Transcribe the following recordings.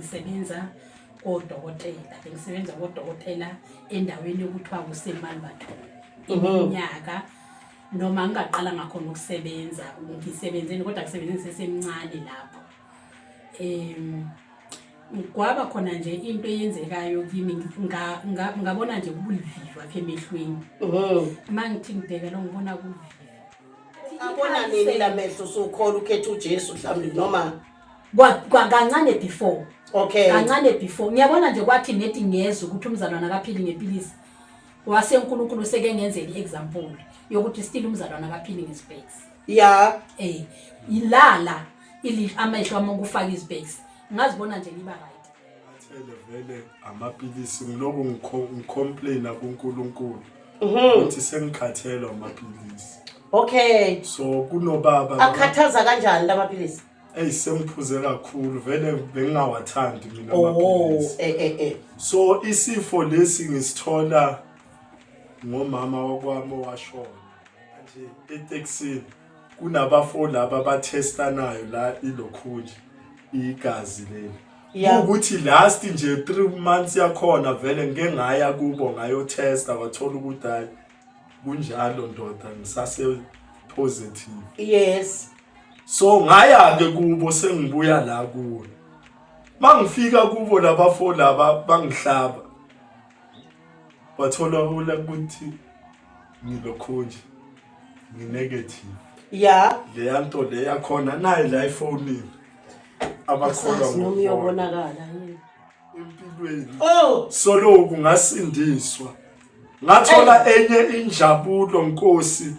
bengisebenza kodokotela, bengisebenza kodokotela endaweni yokuthiwa kuseMalverton iminyaka, noma ngingaqala ngakhona ukusebenza, ngisebenzeni kodwa ngisebenze ngisesemncane lapho. Kwaba khona nje into eyenzekayo kimi, ngabona nje kubuliviva apha emehlweni. Uma ngithi ngibheka lo, ngibona kuliviva. Abona nini la mehlo usukholwa, ukhetha uJesu mhlawumbe noma? Kancane before. Kancane before, ngiyabona nje, kwathi nethi ngezwe ukuthi umzalwane akaphili ngepilisi, wase uNkulunkulu seke ngenzela i-example yokuthi still umzalwane akaphili ngespecs. Ilala ili amehlo ami ukufaka izpecs, ngazibona nje ngiba right. Athele vele amapilisi, ngiloku ngicomplaina kuNkulunkulu ukuthi sengikhathelwa amapilisi. So kunobaba. Akhathaza kanjani lamaphilisi? Eyi, sengiphuze kakhulu vele, bengingawathandi mina amaphilisi. So isifo lesi ngisithola ngomama wakwami owashona nje. Etekisini kunabafo laba abathestanayo la, ilokhunje igazi leli, ukuthi last nje 3 months yakhona vele ngike ngaya kubo ngayothesta, kwathola ukuthi hayi, kunjalo ndoda, ngisase positive. So ngaya ke kubo, sengibuya la kuwe, mangifika kubo labafo laba bangihlaba, wathola ukuthi ngilokhunje, ngi-negative. Leya nto le yakhona nayi la efonini, abakholwa Asazi noma ngokubona. Uyobonakala yini? Empilweni Oh. soloku ngasindiswa, ngathola enye injabulo, Nkosi.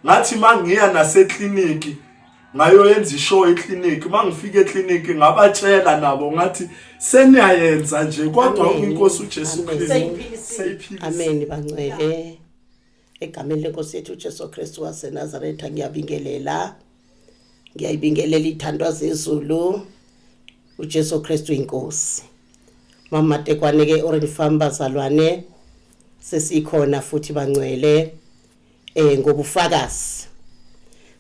Ngathi mangiya nasekliniki ngayoyenza ishow ekliniki, mangifika ekliniki ngabatshela nabo, ngathi seniyayenza nje kodwa Amen. inkosi uJesu Amen. Kristu Seyiphilisile. seyiphilisile. Amen, bangcwele. Egameni lenkosi yethu uJesu Kristu waseNazaretha ngiyabingelela. Ngiyayibingelela ithandwa zezulu. uJesu Kristu inkosi. Mama Tekwane ke, Orange Farm, bazalwane, sesikhona futhi bangcwele ngobufakazi.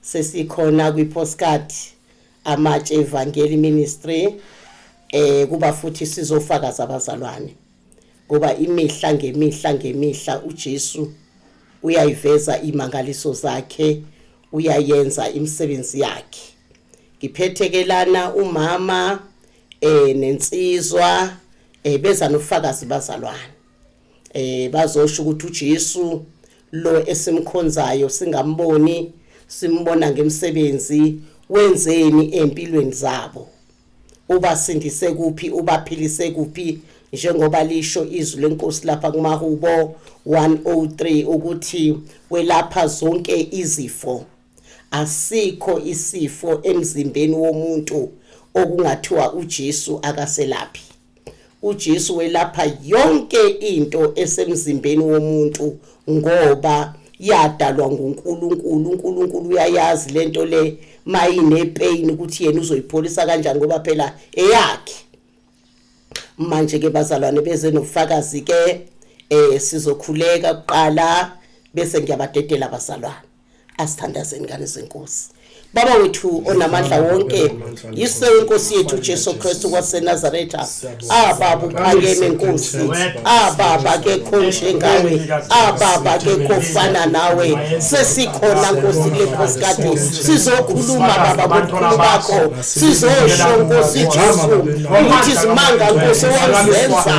Sesikhona kwi-postcard Amatshe Evangeli Ministry kuba futhi sizofakaza abazalwane, ngoba imihla ngemihla ngemihla uJesu uyayiveza imangaliso zakhe, uyayenza imisebenzi yakhe. Ngiphethe ke lana umama nensizwa, beza nofakazi bazalwane, bazosho ukuthi uJesu lo esimkhonzayo singamboni, simbona ngemsebenzi, wenzeni empilweni zabo, ubasindise kuphi, ubaphilise kuphi, njengoba lisho izwi lenkosi lapha kumahubo 103 ukuthi welapha zonke izifo. Asikho isifo emzimbeni womuntu okungathiwa uJesu akaselaphi. uJesu welapha yonke into esemzimbeni womuntu ngoba yadalwa nguNkulunkulu. uNkulunkulu uyayazi lento le mayine pain ukuthi yena uzoyipholisa kanjani, ngoba phela eyakhe. Manje ke bazalwane, beze nofakazi ke, sizokhuleka kuqala bese ngiyabadedela abazalwane. Asithandazeni ngane zenkosi. Baba wethu onamandla wonke, yise inkosi yethu Jesu Kristu waseNazaretha, ababa uphakeme Nkosi, ababa kekho njengawe, ababa kekho fana nawe. Sesikhona Nkosi kule postcard, sizokhuluma Baba bobukhulu bakho, sizosho Nkosi Jesu ukuthi izimanga Nkosi owazenza,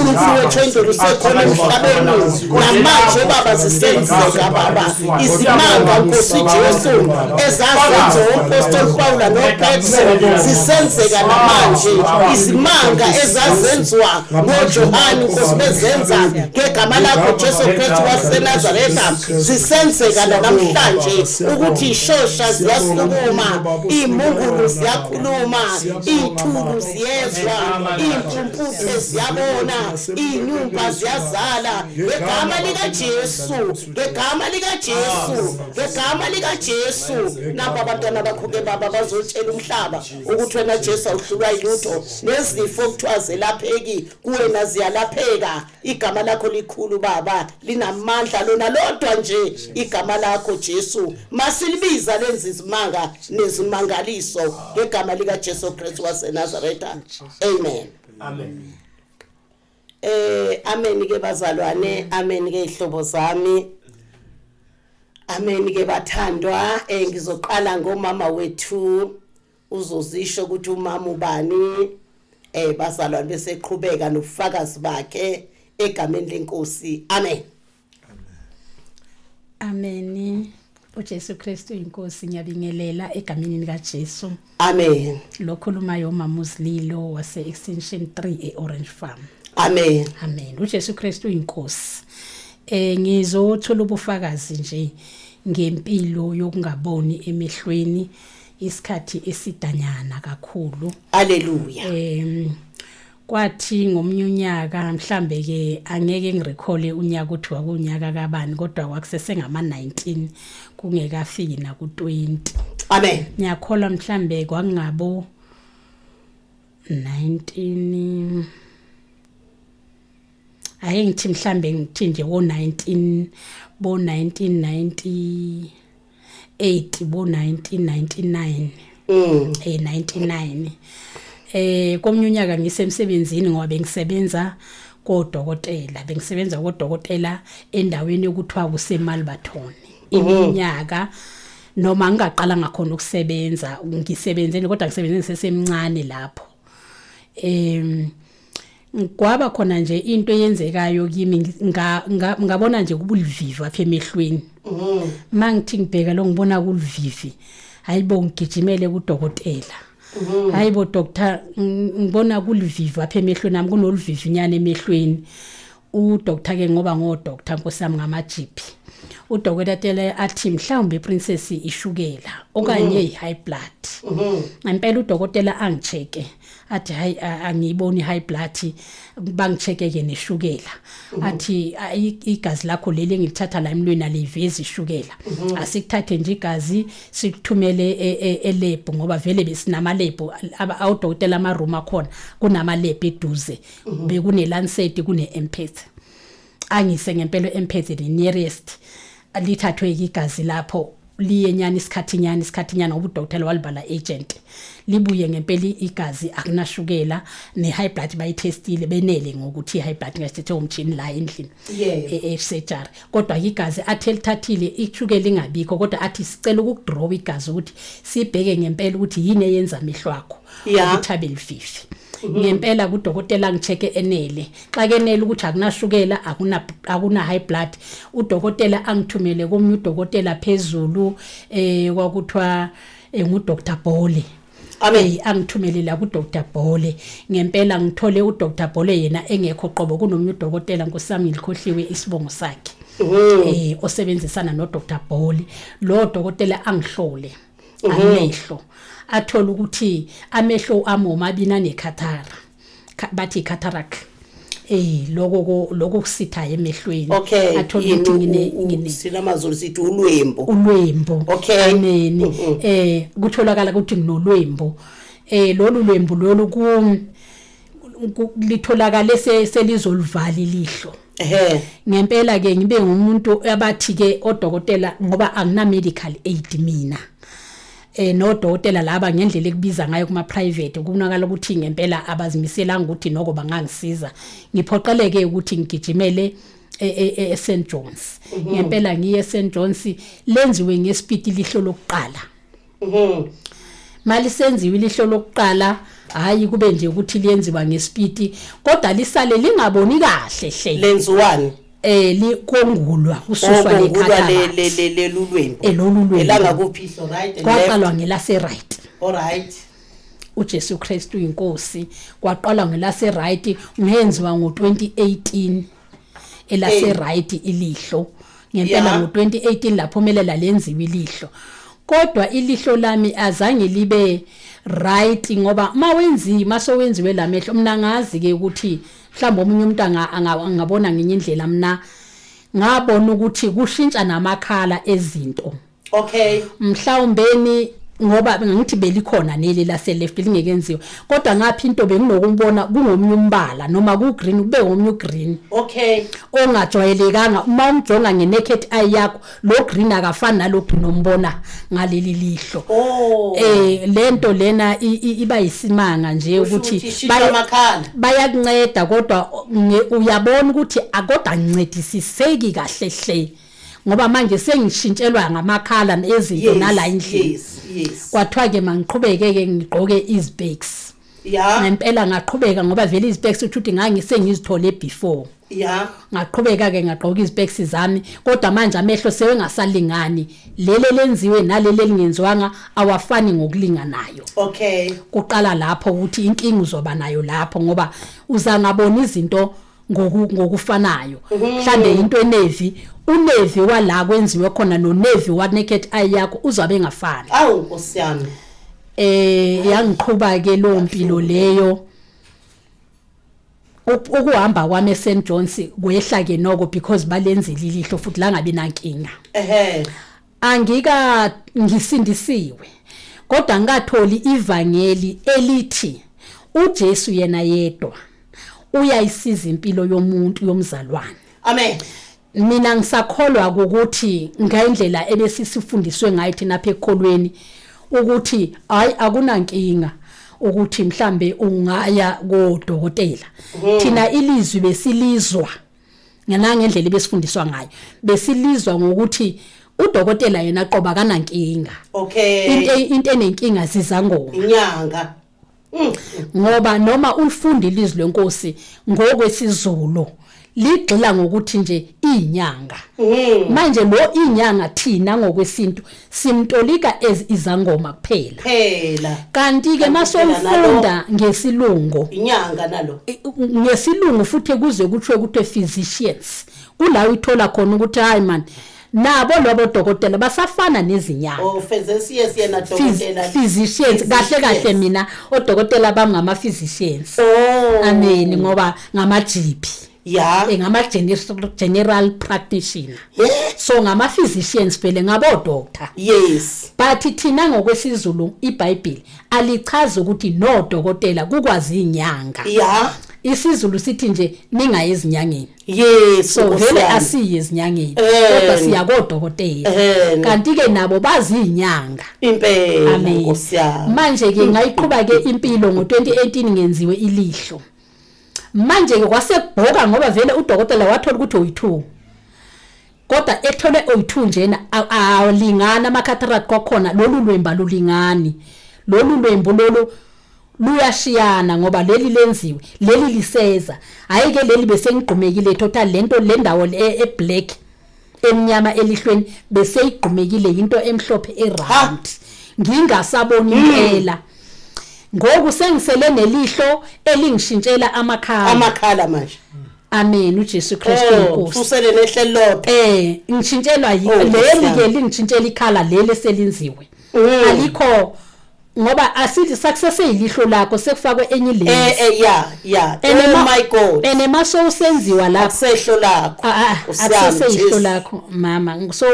uNkulunkulu wethu endlela usekhona emhlabeni namanje Baba, zisenzeka Baba. Izimanga Nkosi Jesu ezazenza uMpostoli Paula noPetro zisenzeka namanje. Izimanga ezazenziwa ngoJohane Nkosi, bezenza ngegama lakho Jesu Kristu waseNazaretha, zisenzeka namhlanje, ukuthi ishosha ziyasukuma, iy'mungulu ziyakhuluma, iy'thulu ziyezwa, iy'mpumputhe ziyabona, iy'nyumba ziyazala, ngegama likaJesu, ngegama likaJesu, ngegama likaJesu. Nabo abantwana bakho ke Baba bazotshela umhlaba ukuthi wena Jesu awuhlulwa yilutho, nezifo okuthiwa zelapheki kuwena ziyalapheka. Igama lakho likhulu Baba, linamandla lona lodwa nje igama lakho Jesu. Masilibiza lenza izimanga nezimangaliso, ngegama lika Jesu Kristu waseNazaretha, amen. Amen. Amen ke bazalwane, amen ke ihlobo zami. Amen ke bathandwa, ngizoqala ngomama wethu uzozisho ukuthi umama ubani, bazalwane bese eqhubeka nobufakazi bakhe egameni lenkosi. Amen. Amen. uJesu Kristu inkosi, ngiyabingelela egameni lika Jesu. Amen. Lokhulumayo umama uZililo wase Extension 3 eOrange Farm. Amen. Amen. uJesu Kristu inkosi. Ngizothola ubufakazi nje ngempilo yokungaboni emehlweni isikhathi esidanyana kakhulu. Haleluya. Kwathi ngomnye unyaka, mhlambe ke angeke ngirecall unyaka ukuthi wakunyaka kabani, kodwa kwakusese ngama 19 kungekafiki na ku 20. Amen. Ngiyakholwa mhlambe kwakungabo 19, ake ngithi mhlambe ngithi nje wo 19 bo 1998 bo 1999, 99. Komunye unyaka ngisemsebenzini, ngoba bengisebenza kodokotela, bengisebenza kodokotela endaweni ekuthiwa kuseMalverton iminyaka, noma ngingaqala ngakhona ukusebenza, ngisebenze kodwa ngisebenze ngisesemncane lapho. Kwaba khona nje into eyenzekayo kimi, ngabona nje kubulivivi apha emehlweni. Mangithi ngibheka lo, ngibona kulivivi. Hayibo, ngigijimele kudokotela. Hayibo doctor, ngibona kulivivi apha emehlweni nami, kunoluvivinyana emehlweni. Udoctor ke, ngoba ngodoctor nkosi yami ngamajipi, udokotela athi mhlawumbe princess ishukela okanye i-high blood. Ngempela udokotela angicheke, athi hayi, angiyiboni high blood. Bangicheke ke neshukela, athi igazi lakho leli engilithatha la emlweni alivezi ishukela, asikuthathe nje igazi sikuthumele elab, ngoba vele besinama lab awudokotela, ama room akhona kunama lab eduze, bekune Lancet, kune Mphethe. Angise ngempela eMphethe, the nearest, lithathwe igazi lapho, liye nyana isikhathi nyana isikhathi nyana, ngoba udokotela walibala agent. Libuye ngempela igazi, akunashukela, ne high blood bayitestile, benele ngokuthi i high blood ngasithethe umchini la endlini e-surgery, kodwa igazi athe lithathile ishukela ingabikho, kodwa athi sicela ukukudraw igazi ukuthi sibheke ngempela ukuthi yini eyenza amehlo akho ukuthi abe lififi ngempela. Kudokotela ngicheke enele, xa kenele ukuthi akunashukela, akuna high blood, udokotela angithumele komunye udokotela phezulu, kwakuthiwa ngu Dr Bole. Amen. Angithumele la ku Dr Bole. Ngempela ngithole u Dr Bole yena engekho qobo, kunomunye udokotela, nkosami ngilikhohliwe isibongo sakhe, osebenzisana no Dr Bole. Lo dokotela angihlole amehlo, athola ukuthi amehlo ami omabini anekhathara, bathi cataract, lokho kusitha emehlweni. Athola ukuthi ngine Sinamazulu sithi ulwembu. Ulwembu. Amen. Kutholakala ukuthi nginolwembu. Lolu lwembu lolu ku litholakale selizolivala ilihlo. Ngempela ke ngibe ngumuntu abathi ke odokotela, ngoba angina medical aid mina, nodokotela laba ngendlela ekubiza ngayo kuma private, kubonakala ukuthi ngempela abazimiselanga ukuthi noko bangangisiza. Ngiphoqeleke ukuthi ngigijimele e St John's. Ngempela ngiye eSt John's, lenziwe ngespeed ilihlo lokuqala. Malisenziwe ilihlo lokuqala, hayi kube nje ukuthi liyenziwa ngespeed, kodwa lisale lingaboni kahle hle. Lenziwani? Likongulwa, kususwa le le cataract. Le lelulwembu. Elolu lwembu. Elanga kuphihlo right and left. Kwaqalwa ngelase right. All right. uJesu Kristu inkosi. Kwaqalwa ngelase right, ngenziwa ngo2018 elase right ilihlo ngempela. Ngo2018 laphumelela, lenziwa ilihlo, kodwa ilihlo lami azange libe right, ngoba mawenzi masowenziwe lamehlo, mina ngazi ke ukuthi mhlawumbe omunye umuntu angabona ngenye indlela, mina ngabona ukuthi kushintsha namakhala ezinto. Mhlawumbeni Ngoba ngithi belikhona neli lase left lingekenziwe, kodwa ngapha into benginokumbona kungomunye umbala noma ku green, kube ngomunye ugreen. Ongajwayelekanga. Uma umjonga nge naked eye yakho, lo green akafani nalo green ombona ngaleli lihlo. Lento lena iba yisimanga nje Kusho ukuthi ukuthi ishintsha amakhala. Bayakunceda, kodwa uyabona ukuthi akodwa ngincedisiseki kahle hle, ngoba manje sengishintshelwa ngamakhala ezinto nala endlini. yes yes Kwathiwa ke mangiqhubeke ke ngigqoke izibheks. Ngempela ngaqhubeka, ngoba vele izibheks uthi ngangisengizithole before. Ngaqhubeka ke ngagqoka izibheks zami, kodwa manje amehlo sewengasalingani, lele lenziwe nalele lingenziwanga awafani ngokulinganayo. Kuqala lapho ukuthi inkinga uzoba nayo lapho, ngoba uzangabona izinto ngokufanayo. Mhlambe into enavy, unavy wala kwenziwe khona nonavy wa naked eye yakho uzobe engafani. Awu Nkosi yami. Yangiqhuba ke lo mpilo leyo. Ukuhamba kwami eSt John's kwehla ke noko, because balenzile ilihlo futhi la ngabi nankinga. Angika ngisindisiwe, kodwa ngikatholi ivangeli elithi uJesu yena yedwa uyayisiza impilo yomuntu yomzalwane. Amen. Mina ngisakholwa ukuthi ngendlela ebesisifundiswe ngayo thina apha ekholweni ukuthi hayi, akunankinga ukuthi mhlambe ungaya kodokotela. Thina ilizwi besilizwa ngendlela ebesifundiswa ngayo, besilizwa ngokuthi udokotela yena qoba kanankinga. Into enenkinga zizangoma. Inyanga. Ngoba noma ulifunda ilizwi lenkosi ngokwesiZulu, ligxila ngokuthi nje inyanga. Manje lo inyanga, thina ngokwesintu simtolika as izangoma kuphela. Phela. Kanti ke Kanti phela masowufunda ngesilungu, inyanga nalo. Ngesilungu futhi kuze kuthiwe ukuthi physicians, kula uyithola khona ukuthi hayi man, nabo lobo dokotela basafana nezinyanga. Oh, physicians yena dokotela. Physicians kahle kahle, mina odokotela bami ngama physicians. Amen, ngoba ngama GP. Ngama general practitioner. So ngama physicians phela, ngabo doctor. But thina ngokwesiZulu iBhayibheli alichazi ukuthi no dokotela kukwazi inyanga. IsiZulu sithi nje ningayi ezinyangeni. So Nkosi vele yami. asiye ezinyangeni, kodwa siya kodokotela. Kanti ke nabo bazi inyanga. Impela. Amen. Nkosi yami. Manje ke ngayiqhuba ke impilo ngo2018, ngenziwe ilihlo. Manje ke kwasekubhoka, ngoba vele udokotela wathola ukuthi uyi2. Kodwa ethole oyi2 njena awalingana ama cataract kwakhona, lolu lwemba lulingani. Lolu lwembu lolu luyashiyana, ngoba leli lenziwe, leli liseza. Hayi ke, leli bese ngigqumekile total, lento le ndawo le e black emnyama elihlweni bese igqumekile into emhlophe eround, ngingasaboni impela. Ngoku sengisele nelihlo elingishintshela amakhala. Amakhala manje. Amen, uJesu Kristu inkosi. Usele nehle lodwa. Ngishintshelwa Oh, Nkosi leli yami. ke lingishintshela ikhala leli selinziwe. Alikho, ngoba asithi sakuseseyilihlo lakho, sekufakwe enye ilens. Yeah. Oh my God. Ene maso usenziwa lapho Akusehlo lakho. Nkosi yami, akuseseyihlo Jesu. lakho mama, so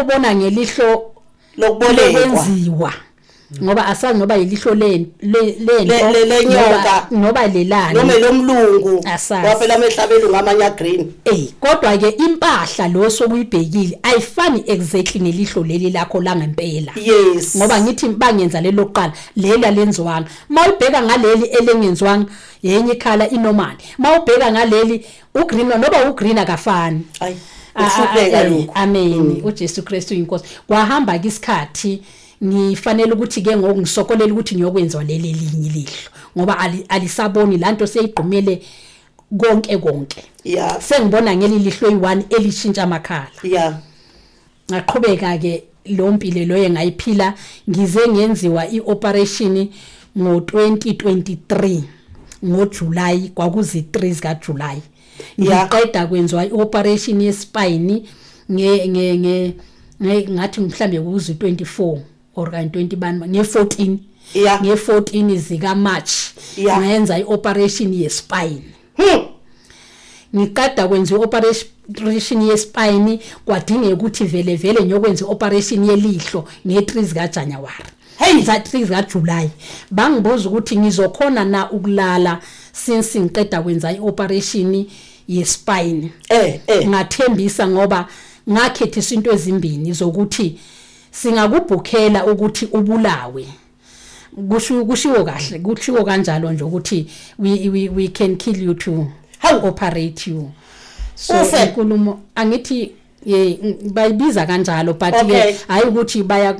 ubona ngelihlo Lokubolekwa. lokwenziwa, ngoba asazi noba yilihlo lento Lenyoka. noba lelani. Noma lomlungu. Asazi. Waphela amehlo abelungu amanye green. Kodwa ke impahla lo sokuyibhekile ayifani exactly nelihlo leli lakho la ngempela. Ngoba ngithi bangenza lelo kuqala, leli alenziwanga. Mawubheka ngaleli elengenziwanga, yenye ikhala inormal. Mawubheka ngaleli ugreen, noba ugreen akafani. Ayi, ukuhlupheka lokhu. Amen, uJesu Kristu inkosi. Kwahamba ke isikhathi, ngifanele ukuthi ke ngoku ngisokolela ukuthi ngiyokwenziwa leli elinye ilihlo, ngoba alisaboni lanto, seyigqumele konke konke. Sengibona ngeli lihlo eyi1 elishintsha amakhala. Ngaqhubeka ke lo mpilo loyo ngayiphila, ngize ngenziwa ioperation ngo2023 ngoJuly, kwakuzi 3 zika July. Ngiqeda kwenziwa ioperation yespine nge nge nge ngathi mhlambe kuze 24 or kanti 20 bani, nge14. Nge14 zika March ngayenza ioperation yespine. Ngiqeda kwenza i-operation yespine, kwadingeka ukuthi vele vele ngiyokwenza i-operation yelihlo nge-3 zikaJanuary. Hey! Za 3 zikaJuly. Bangibuza ukuthi ngizokhona na ukulala since ngiqeda kwenza i-operation yespine. Ngathembisa ngoba ngakhethisa into ezimbini zokuthi singakubhukhela ukuthi ubulawe. Kusho kushiwo kahle, kushiwo kanjalo nje ukuthi we can kill you to Hawu! operate you. So Ufe. inkulumo angithi ye bayibiza kanjalo, but ke hayi ukuthi baya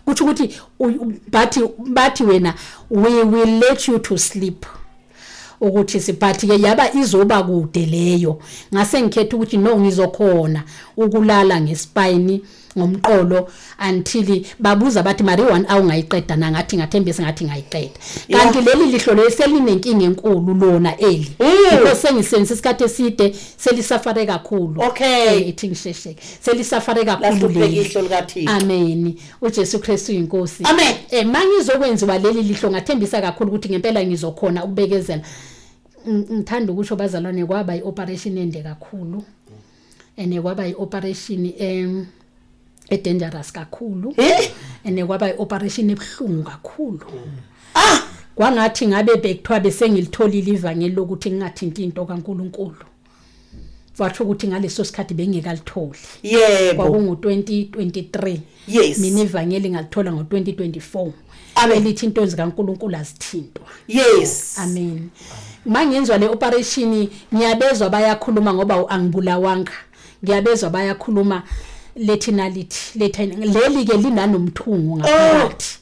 kusho ukuthi bathi wena we will let you to sleep, ukuthi but ke yaba izoba kude leyo. Ngase ngikhetha ukuthi no, ngizokhona ukulala ngespine, ngomqolo, until babuza bathi mari 1 hour ungayiqeda na? Ngathi ngathembisa, ngathi ngayiqeda. Kanti leli lihlo leli selinenkinga enkulu lona eli, because sengisebenzisa isikhathi eside, selisafare kakhulu. Ithi ngishesheke, selisafare kakhulu Lahlupheka leli. Ihlo likaThixo. Amen, uJesu Kristu inkosi. Amen. Mangizokwenziwa leli lihlo, ngathembisa kakhulu ukuthi ngempela ngizokhona ukubekezela. Ngithanda ukusho bazalwane, kwaba ioperation ende kakhulu, ene kwaba ioperation e dangerous kakhulu, ene kwaba ioperation ebuhlungu kakhulu. Kwangathi ngabe bekuthiwa bese ngilitholile ivangeli lokuthi ngingathinti into kaNkuluNkulu, wathi ukuthi ngaleso sikhathi bengekalitholi. Kwakungu 2023. Mina ivangeli ngalithola ngo2024, Amen. elithi into zikaNkuluNkulu azithintwa. Amen. Mangenzwa le operation, ngiyabezwa bayakhuluma, ngoba angibulawanga, ngiyabezwa bayakhuluma, lethi nalithi letha leli ke linanomthungo ngaphakathi.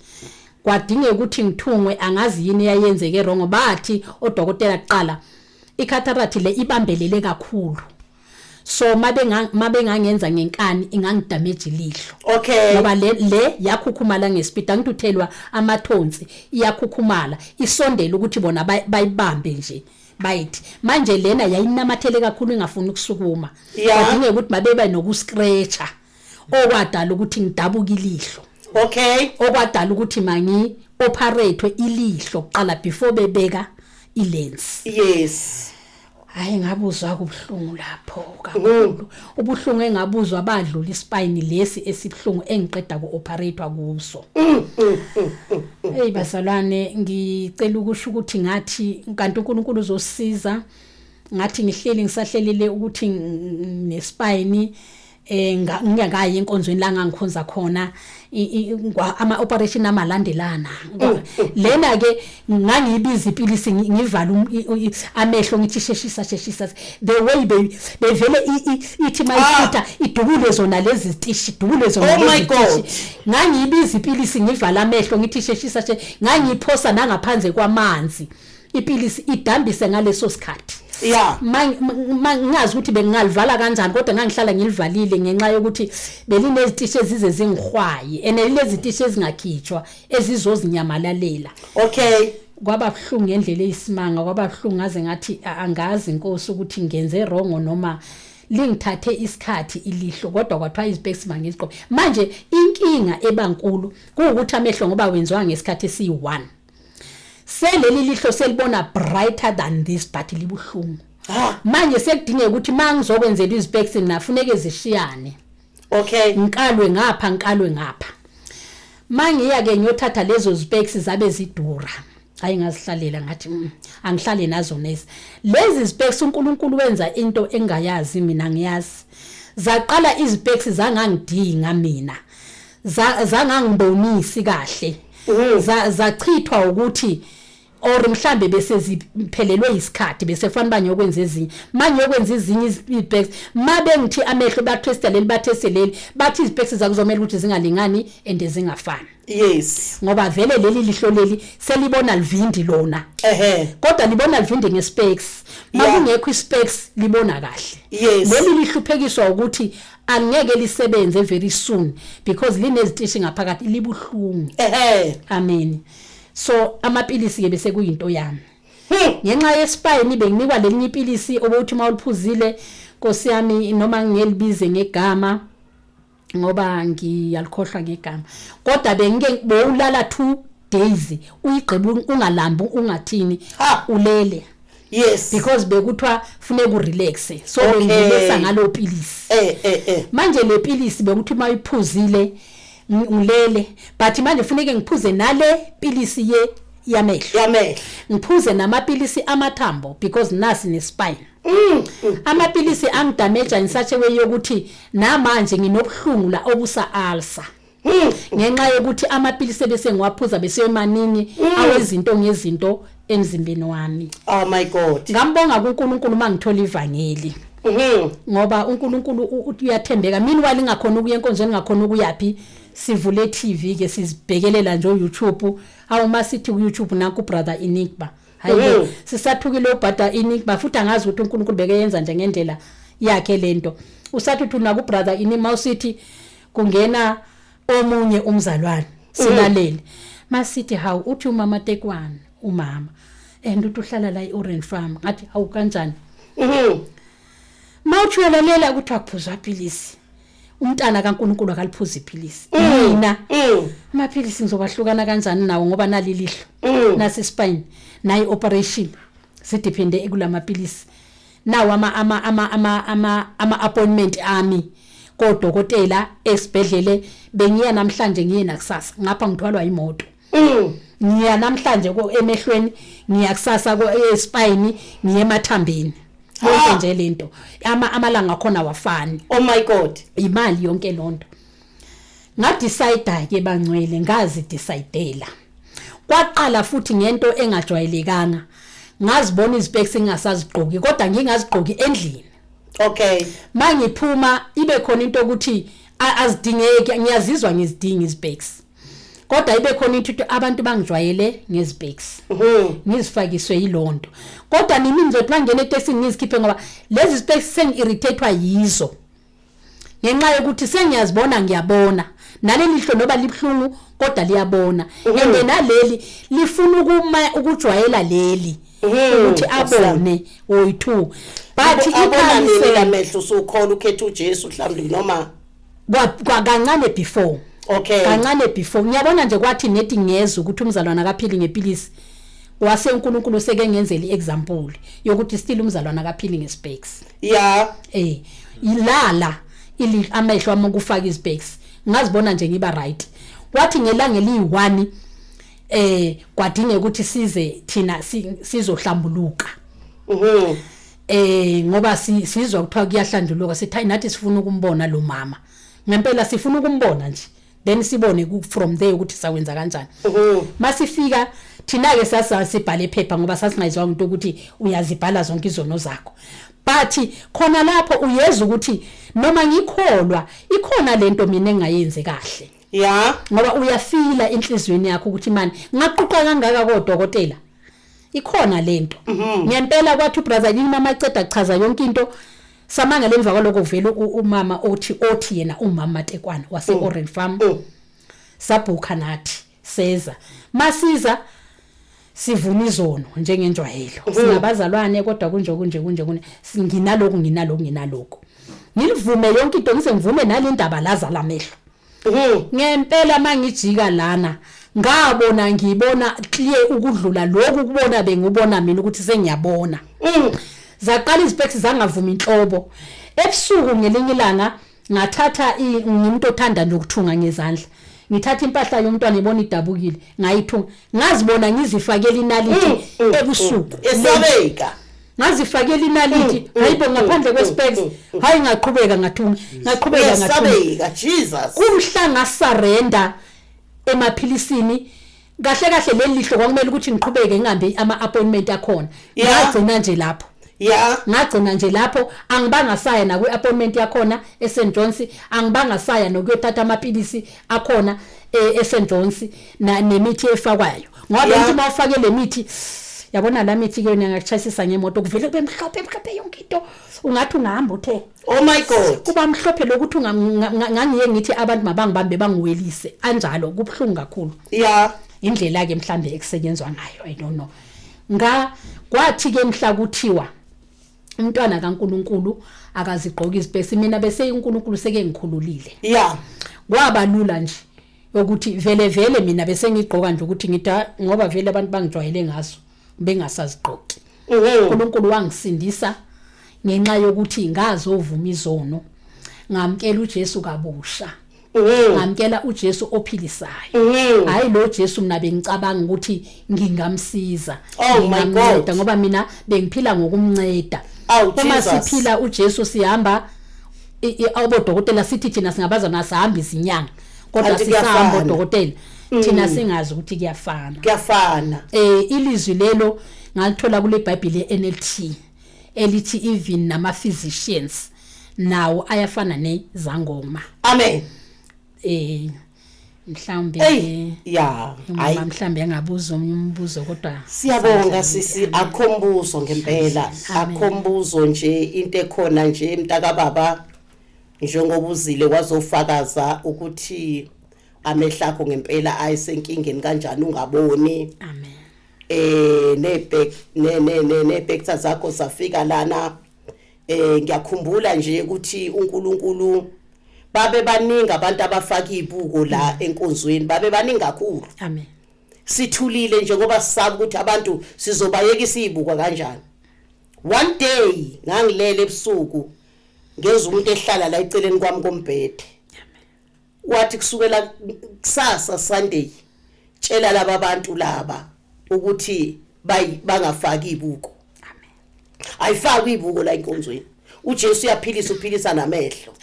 Kwadingeka ukuthi ngithungwe, angazi yini eyayenzeke wrong. Bathi odokotela kuqala icataract le ibambelele kakhulu, so mabengangenza ngenkani ingangidamage ilihlo, ngoba le yakhukhumala ngespeed. Angithi uthelwa amathonsi, iyakhukhumala isondela ukuthi bona bayibambe nje, bayithi manje lena yayinamathele kakhulu, ingafuni ukusukuma. Kwadingeka ukuthi mabeba nokuscratcha, okwadala ukuthi ngidabuke ilihlo, okwadala ukuthi mangi operate ilihlo kuqala before bebeka ilens. Hayi, ngabuzwa kubuhlungu lapho kakhulu, ubuhlungu engabuzwa badlula ispine lesi esibhlungu engiqeda ku-operatewa kuso. Hey bazalwane, ngicela ukusho ukuthi ngathi kanti uNkulunkulu uzosiza. Ngathi ngihleli, ngisahlelile ukuthi nespine, ngingakayi enkonzweni la ngangikhonza khona, ama operation amalandelana lena ke ngangiyibiza ipilisi, ngivala amehlo, ngithi sheshisa, sheshisa. The way bevele ithi mayifutha idubule zona lezi zitishi, idubule zona Oh my lezi God. zitishi. Ngangiyibiza ipilisi, ngivala amehlo, ngithi sheshisa she. Ngangiyiphosa nangaphandle kwamanzi ipilisi, idambise ngaleso sikhathi. Ngingazi ukuthi bengingalivala kanjani, kodwa ngangihlala ngilivalile ngenxa yokuthi belinezitishi ezize zingihwaye, and lezi zitishi ezingakhitshwa ezizozinyamalalela. Kwaba buhlungu ngendlela eyisimanga, kwaba buhlungu ngaze ngathi angazi inkosi ukuthi ngenze wrong noma lingithathe isikhathi ilihlo, kodwa kwathiwa izipeks mangizigqoke. Manje inkinga ebankulu kuwukuthi amehlo, ngoba wenziwa ngesikhathi esiyi-1, seleli lihlo selibona brighter than this, but libuhlungu. Manje sekudingeka ukuthi uma ngizokwenzela izipeks nafuneke zishiyane, ngikalwe ngapha, ngikalwe ngapha. Mangiya ke ngiyothatha lezo specs, zabe zidura. Hayi, ngazihlalela, ngathi angihlale nazo nezi lezi specs. uNkulunkulu wenza into engayazi mina, ngiyazi zaqala izipeks zangangidinga mina, zangangibonisi kahle, zachithwa ukuthi or mhlambe bese ziphelelwe isikhathi, bese fanele bangiyokwenza ezinye. Mangiyokwenza ezinye izipeks, mabe ngithi amehlo bathesta leli, batheste leli, bathi izipeks zakuzomela ukuthi zingalingani and zingafani, ngoba vele leli lihlo leli selibona livindi lona, kodwa libona livindi ngespecs. Makungekho ispecs libona kahle. Leli lihluphekiswa ukuthi angeke lisebenze very soon because linezitishi ngaphakathi, libuhlungu. Amen. So amapilisi ke bese kuyinto yami. Ngenxa yespine benginikwa lelinye ipilisi obuthi mawuliphuzile, Nkosi yami, noma ngingelibize ngegama ngoba ngiyalikhohlwa ngegama, kodwa bengike bowulala 2 days uyigqiba, ungalambi, ungathini, ulele. Yes. Because bekuthiwa funeka urelax, so bengirelaxa ngalo pilisi. eh eh eh Manje le pilisi bekuthi uma uyiphuzile ngilele, but manje funeke ngiphuze nale pilisi ye yamehlo. Yamehlo. Ngiphuze namapilisi amathambo because nasi nespine. Amapilisi angidamage in such a way yokuthi namanje nginobuhlungu la obusa ulcer. Ngenxa yokuthi amapilisi bese ngiwaphuza bese maningi awezinto ngezinto emzimbeni wami. Oh my God. Ngambonga kuNkulunkulu mangithola ivangeli. Ngoba uNkulunkulu uyathembeka. Meanwhile ngakhona ukuya enkonzweni, ngakhona ukuyapi, sivule TV ke sizibhekelela nje uYouTube. Awu, masithi ku YouTube nanku brother Enigma. Hayibo, sisathukile ubrother Enigma, futhi angazi ukuthi uNkulunkulu bekeyenza nje ngendlela yakhe lento. Usathi uthi naku brother Enigma, usithi kungena omunye umzalwane, silalele. Masithi hawu, uthi umama Tekwane, umama and uthi uhlala la eOrange Farm. Ngathi hawu, kanjani? Mawuthi uyalalela ukuthi akuphuzwa pilisi, umntana kaNkuluNkulu akaliphuza iphilisi. Mina amaphilisi ngizobahlukana kanjani nawo, ngoba nali lihlo, nasi spine, nayi operation, sidepende kulamapilisi nawo ama appointment ami kodokotela esibhedlele. Bengiya namhlanje, ngiye nakusasa, ngapha ngithwalwa imoto. Ngiya namhlanje ko emehlweni, ngiya kusasa ko espine, ngiye emathambeni, yonke nje lento, amalanga akhona wafani. Oh my God. Imali yonke lonto. Ngadecide ke bangcwele, ngazi decidela. Kwaqala futhi ngento engajwayelekanga, ngazibona izipeks engingasazigqoki, kodwa ngingazigqoki endlini. Mangiphuma ibe khona into ukuthi azidingeki, ngiyazizwa ngizidinga izipeks, kodwa ibe khona into ukuthi abantu bangijwayele ngezipeks, ngizifakiswe yilonto. Kodwa nimi ngizothi mangena etekisini ngizikhiphe, ngoba lezi specs sengi-irritatwa yizo ngenxa yokuthi sengiyazibona, ngiyabona naleli lihlo noba libuhlungu kodwa liyabona, and naleli lifuna ukuma ukujwayela leli ukuthi abone oyi-two, but Abona nini ikhanyisela. Lamehlo usukhola ukhetha uJesu mhlawumbe noma? Kancane before. Kancane before. Ngiyabona nje kwathi nethi ngezwe ukuthi umzalwane akaphili ngepilisi, wase uNkulunkulu seke ngenzela iexample yokuthi still umzalwane akaphili ngespecs. Ilala ili amehlo ami ukufaka izibheks, ngazibona nje ngiba right. Kwathi ngelanga eliyi1 kwadingeka ukuthi size thina sizohlambuluka. Ngoba sizwa kuthiwa kuyahlanjuluka, sithi hayi, nathi sifuna ukumbona lo mama ngempela, sifuna ukumbona nje, then sibone from there ukuthi sawenza kanjani. Masifika thina ke sasa sibhale iphepha, ngoba sasingayizwanga into ukuthi uyazibhala zonke izono zakho, but khona lapho uyeza ukuthi noma ngikholwa ikhona lento mina engayenzi kahle. Ngoba uyafila enhlizweni yakho ukuthi mani ngaquqa kangaka kodokotela, ikhona lento ngempela. Kwathi ubrother yini mama eceda chaza yonke into, samangela emva kwaloko kuvela umama othi yena umama Matekwana wase Orange Farm. Sabhukha nathi, seza. Masiza sivuma izono njengenjwayelo, singabazalwane, kodwa kunje kunje kunje kunje, nginaloku, nginaloku, nginaloku, ngilivume yonke into, ngize ngivume nalendaba laza lamehlo. Ngempela mangijika lana ngabona, ngibona clear ukudlula lokhu kubona bengubona mina ukuthi sengiyabona. Zaqala izipeks zangavuma inhlobo. Ebusuku ngelinye ilanga ngathatha, ngimuntu othanda nje ukuthunga ngezandla, ngithatha impahla yomntwana, ibona idabukile, ngayithunga, ngazibona ngizifakela inaliti ebusuku. Esabeka. Ngazifakela inaliti, hayibo, ngaphandle kwespecs. Hayi, ngaqhubeka ngathunga, ngaqhubeka ngathunga. Esabeka, Jesus. Kumhla ngasurrender emaphilisini. Kahle kahle leli lihlo kwakumele ukuthi ngiqhubeke ngihambe ama appointment akhona. Ngagcina nje lapho. Ngagcina nje lapho, angibanga saya na kwi-appointment yakhona eSt John's, angibanga saya nokuyothatha amapilisi akhona eSt John's na nemithi efakwayo, ngoba into uma ufake le mithi, yabona la mithi ke yona ngakuchayisisa ngemoto, kuvele kube mhlophe mhlophe yonke into, ungathi ungahamba uthe Oh my God. Kuba mhlophe lokuthi ngangiye ngithi abantu mabangibambe bangiwelise, anjalo kubuhlungu kakhulu. Indlela ke mhlambe ekusenyenzwa ngayo, I don't know. Nga kwathi ke mhla kuthiwa umntwana kaNkuluNkulu akazigqoka izipesi, mina bese uNkulunkulu seke ngikhululile. Kwaba lula nje ukuthi vele vele mina bese ngigqoka nje ukuthi ngithi, "Ah, ngoba vele abantu bangijwayele ngaso bengasazigqoki." uNkulunkulu wangisindisa ngenxa yokuthi ngazovuma izono ngamkela uJesu kabusha ngamkela uJesu ophilisayo hayi lo Jesu mina bengicabanga ukuthi ngingamsiza Oh my ngingamnceda God. ngoba mina bengiphila ngokumnceda Awu, uma Jesus. siphila uJesu sihamba abodokotela sithi thina singabazana sihamba izinyanga kodwa Kanti sisahamba kuyafana. odokotela thina singazi ukuthi kuyafana. Kuyafana. Ilizwi lelo ngalithola kule bible yeNLT elithi even nama physicians nawo ayafana nezangoma. Amen. Mhlawumbe Hey, ya, hayi. uma mhlawumbe engabuza omunye umbuzo kodwa Siyabonga sisi, akho mbuzo ngempela, akho mbuzo nje, into ekhona nje mntaka baba, njengoba uzile wazofakaza ukuthi amehlo akho ngempela ayisenkingeni kanjani ungaboni. Amen. Nebhek ne ne ne nebhekta zakho zafika lana. Ngiyakhumbula nje ukuthi uNkulunkulu babe baningi abantu abafaka izibuko la enkonzweni, babe baningi kakhulu. Amen. Sithulile nje ngoba sisaba ukuthi abantu sizobayekisa izibuko kanjani. One day ngangilele ebusuku ngezwe umuntu ehlala la eceleni kwami kombhede. Wathi kusukela kusasa Sunday tshela laba bantu laba ukuthi bangafaki izibuko. Amen. Ayifaki izibuko la enkonzweni. uJesu uyaphilisa, uphilisa namehlo.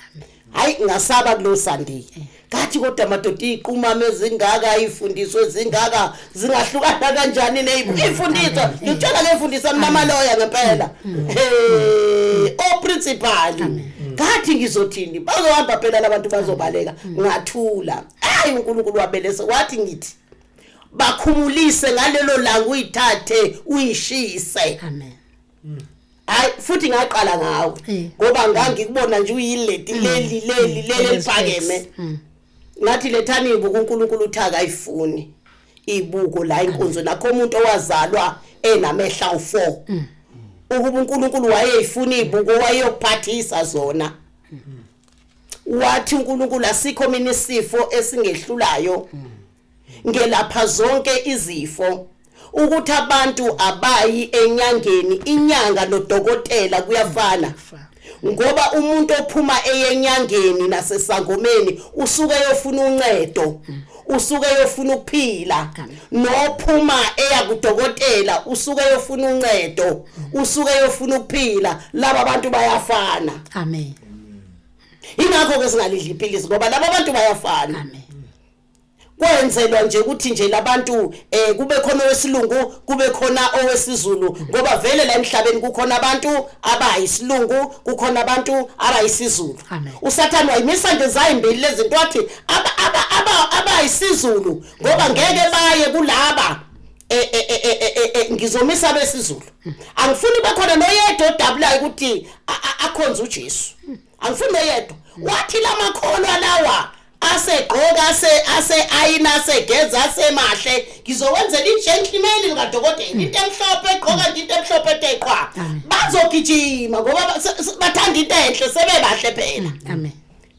Hayi, ngasaba kulo Sunday. Kathi kodwa madoda iqhumama ezingaka, ifundiswe ezingaka, zingahlukana kanjani nezibuko? Ifundiswa, ngitshela ke ifundisa mina amaloya ngempela. Hey, o principal. Kathi ngizothini? Bazohamba phela labantu bazobaleka. Ngathula. Hayi, uNkulunkulu wabelese wathi ngithi bakhumulise ngalelo langa, uyithathe uyishise. Amen. Hayi, futhi ngaqala ngawe ngoba ngangikubona nje uyileti leli leli leli eliphakeme. Ngathi lethani ibuko, uNkulunkulu uthi akayifuni ibuko la inkonzo nakho umuntu owazalwa enamehla u4. Ukuba uNkulunkulu wayeyifuna ibuko wayeyophathisa zona. Wathi uNkulunkulu asikho mina isifo esingehlulayo, ngelapha zonke izifo. Ukuthi abantu abayi enyangeni, inyanga nodokotela kuyafana, ngoba umuntu ophuma eyenyangeni nasesangomeni usuke eyofuna uncedo, usuke eyofuna ukuphila. Nophuma eya kudokotela usuke eyofuna uncedo, usuke eyofuna ukuphila. Laba bantu bayafana. Amen. Ingakho ke singalidli iphilisi, ngoba laba bantu bayafana. Amen. Kwenzelwa nje ukuthi nje labantu kube khona owesilungu, kube khona owesizulu, ngoba vele la emhlabeni kukhona abantu abayisilungu, kukhona abantu abayisizulu. Amen. Usathane wayimisa nje zayimbili lezi zinto, wathi abayisizulu ngoba ngeke baye kulaba, ngizomisa besizulu, angifuni bekhona noyedwa odabulayo ukuthi akhonze uJesu, angifuni noyedwa. Wathi lamakholwa lawa asegqoka ase ayina asegeza asemahle, ngizowenzela igentleman likadokotela, into emhlophe, egqoka nje into emhlophe eteqwa, bazogijima ngoba bathanda into enhle, sebebahle phela. Amen.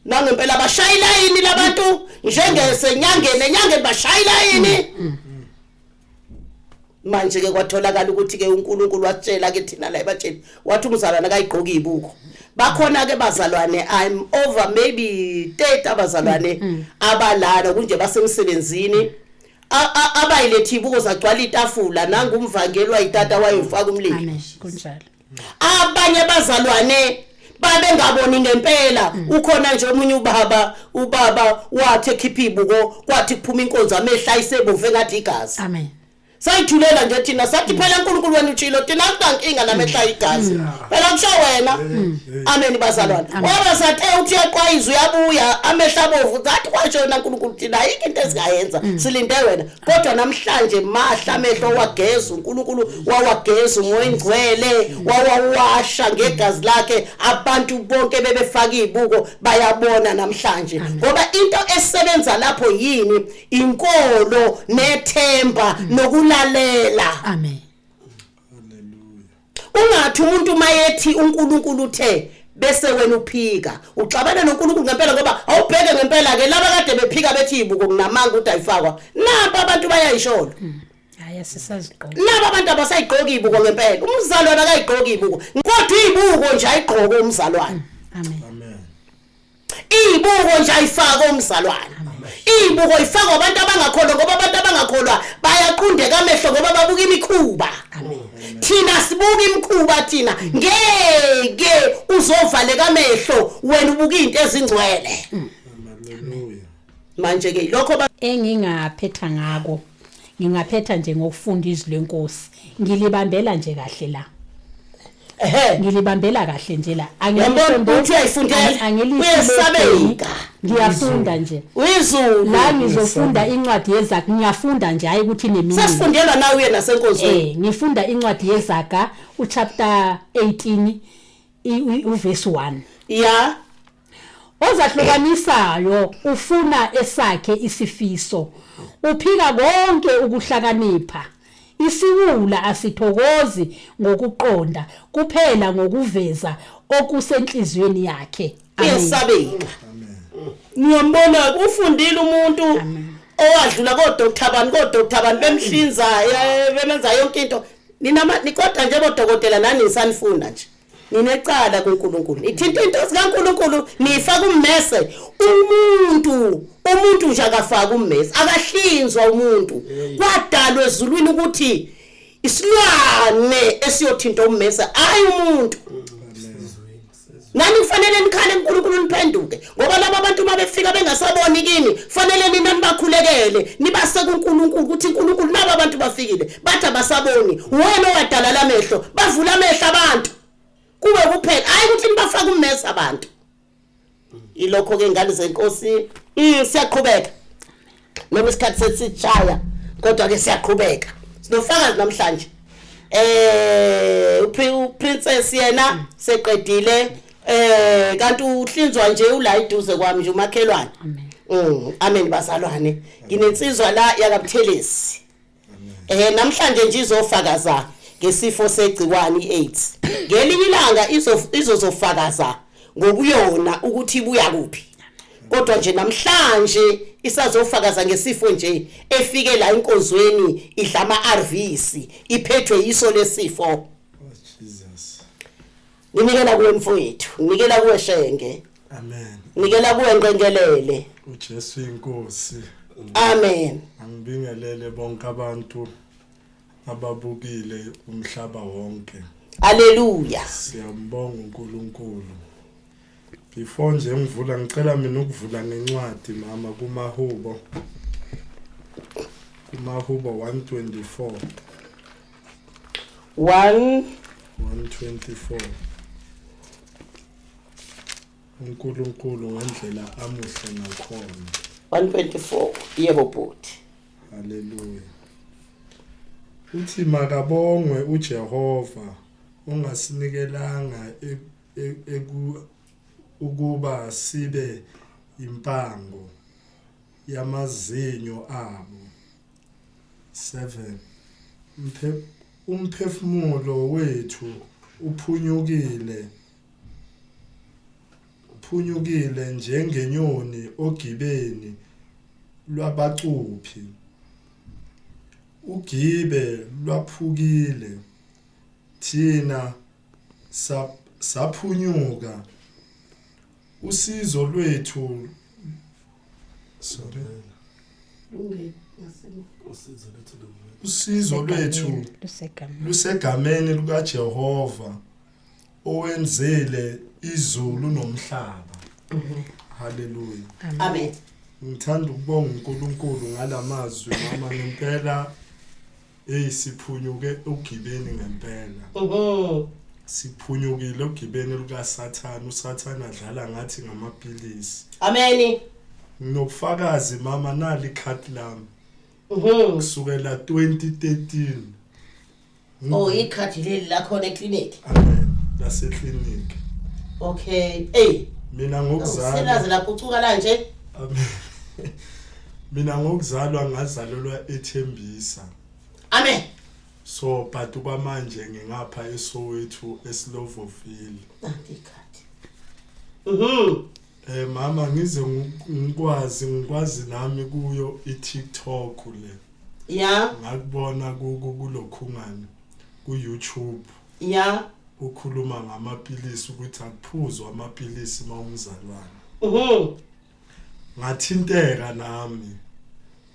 Nangempela bashaya ilayini labantu njengesenyangeni, enyangeni bashaya ilayini. Manje ke kwatholakala ukuthi ke uNkulunkulu watshela ke thina la ebatsheni, wathi umzalwane akayigqoki ibuko. Bakhona ke bazalwane, I'm over maybe 30 abazalwane abalana kunje basemsebenzini abayilethe ibuko zagcwala itafula, nangumvangeli wayitata wayofaka umlilo. Amen, kunjalo. Abanye bazalwane babengaboni ngempela. Ukhona nje omunye ubaba wathi ekhipha ibuko, kwathi kuphuma inkonzo amehla ayisebomvu engathi igazi. Amen. Sayithulela nje thina, sathi phela uNkulunkulu wena utshilo, thina akunankinga namehla igazi, phela kusho wena. Amen bazalwane. Waba sathi uthi uyaqwayiza, uyabuya amehla abovu, zathi kwasho wena uNkulunkulu, thina ayikho into esingayenza, silinde wena. Kodwa namhlanje mahla amehlo wageza uNkulunkulu, wawageza uMoya Ingcwele, wawawasha ngegazi lakhe. Abantu bonke bebefaka izibuko bayabona namhlanje, ngoba into esebenza lapho yini? Inkolo nethemba nokulalela. Amen. Ungathi umuntu mayethi uNkulunkulu uthe bese wena uphika, uxabana noNkulunkulu ngempela, ngoba awubheke ngempela ke laba kade bephika bethi ibuko kunamanga ukuthi ayifakwa, nampa abantu bayayisholo. Hayi asisazigqoki. Laba abantu abasayigqoki ibuko ngempela. Umzalwane akayigqoki ibuko. Kodwa ibuko nje ayigqoke umzalwane. Amen. Amen. Ibuko nje ayifake umzalwane. Ibuko ifakwa abantu abangakholwa ngoba abantu abangakholwa bayaqundeka amehlo ngoba babuka imikhuba. Amen. Thina sibuka imikhuba thina ngeke uzovaleka amehlo wena ubuka izinto ezingcwele. Hallelujah. Manje ke lokho Engingaphetha ngako ngingaphetha nje ngokufunda izwi lenkosi ngilibambela nje kahle la. Ehe. Ngilibambela kahle nje la. Yabona ukuthi uyayifundela. Uyesabeka. Ngiyafunda nje. Uyizulu. La ngizofunda incwadi yezaga ngiyafunda nje hayi ukuthi inemini. Sesifundelwa nawe uye nasenkonzweni. Eh ngifunda incwadi yezaga uchapter 18 uverse 1. Ya. Ozahlukanisayo ufuna esakhe isifiso uphika konke ukuhlakanipha. Isiwula asithokozi ngokuqonda kuphela ngokuveza okusenhliziyweni yakhe. Uyesabeka. Niyambona ufundile umuntu owadlula ko doctor bani ko doctor bani bemhlinza bemenza yonke into. Nina kodwa nje bodokotela nani nisanifunda nje. Ninecala kuNkulunkulu. Ithinta into zikaNkulunkulu nifaka ummese. Umuntu umuntu nje akafaka ummese akahlinzwa umuntu. Kwadalwa ezulwini ukuthi isilwane esiyothinta ummese hayi umuntu. Nani kufanele nikhale kuNkulunkulu niphenduke ngoba laba bantu uma befika bengasaboni kini kufanele nina nibakhulekele nibase kuNkulunkulu ukuthi uNkulunkulu naba abantu bafikile bathi abasaboni wena owadala lamehlo bavula amehlo abantu kube kuphela hayi ukuthi nibafake ummese abantu ilokho ke ngane zenkosi siyaqhubeka noma isikhathi sesishaya kodwa ke siyaqhubeka sinofakazi namhlanje uprincess yena seqedile kanti uhlinzwa nje ula eduze kwami nje umakhelwane amen bazalwane nginensizwa la yakaButhelezi namhlanje nje izofakaza ngesifo segciwane iAIDS ngelinye ilanga izozofakaza ngokuyona ukuthi ibuya kuphi kodwa nje namhlanje isazofakaza ngesifo nje efike la enkonzweni idla ama ARVs iphethwe yiso lesifo. Oh Jesus. Nginikela kuwe mfowethu, nginikela kuwe Shenge. Amen. Nikela kuwe Nqenkelele. uJesu inkosi. Amen. Angibingelele bonke abantu ababukile umhlaba wonke. Haleluya. Siyambonga uNkulunkulu. Before nje ngivula ngicela mina ukuvula ngencwadi mama kumahubo. Kumahubo 124. 1 124. uNkulunkulu ngendlela amuhle ngakhona. 124 yebo bhuti. Haleluya. Uthi makabongwe uJehova ongasinikelanga ukuba sibe impango yamazinyo abo. 7 Umphefumulo wethu uphunyukile njengenyoni ogibeni lwabacuphi. Ugibe lwaphukile, thina saphunyuka. Usizo lwethu sorry usizo lwethu lusegameni lukaJehova owenzile izulu nomhlaba. Haleluya. Amen. Ngithanda ukubonga uNkulunkulu ngalamazwi mama ngempela hey siphunyuke ogibeni ngempela. Siphunyukile ogibeni lukaSathane, uSathane adlala ngathi ngamapilisi. Amen. Nginobufakazi mama nali ikhadi lami. Kusukela 2013. Oh ikhadi leli lakhona eclinic. Amen. Lase clinic. Okay. Hey. Mina ngokuzalwa. Selaze lagucuka la nje. Amen. Mina ngokuzalwa ngazalelwa eThembisa. Amen. So but kwamanje ngingapha eSoweto eSlovoville. Nanti ikhadi. Mama ngize ngikwazi nami kuyo iTikTok le. Ya. Ngakubona kulokhungane ku YouTube. Ya. Ukhuluma ngamapilisi ukuthi akuphuzwa amapilisi mawumzalwane. Ngathinteka nami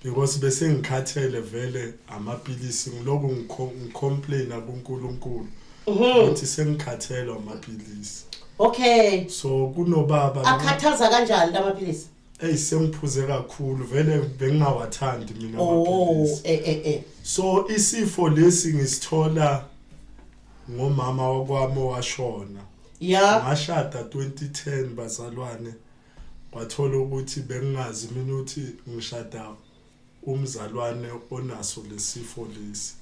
because bese ngikhathele vele amapilisi, ngiloku ngicomplaina kuNkulunkulu ukuthi sengikhathele amapilisi. So kunobaba Akhathaza kanjani lamaphilisi? Ey, sengiphuze kakhulu vele, bengingawathandi mina amapilisi. Eh eh eh. So isifo lesi ngisithola ngomama wakwami owashona. Ngashada 2010, bazalwane, kwathola ukuthi bengingazi mina ukuthi ngishada umzalwane onaso lesifo lesi.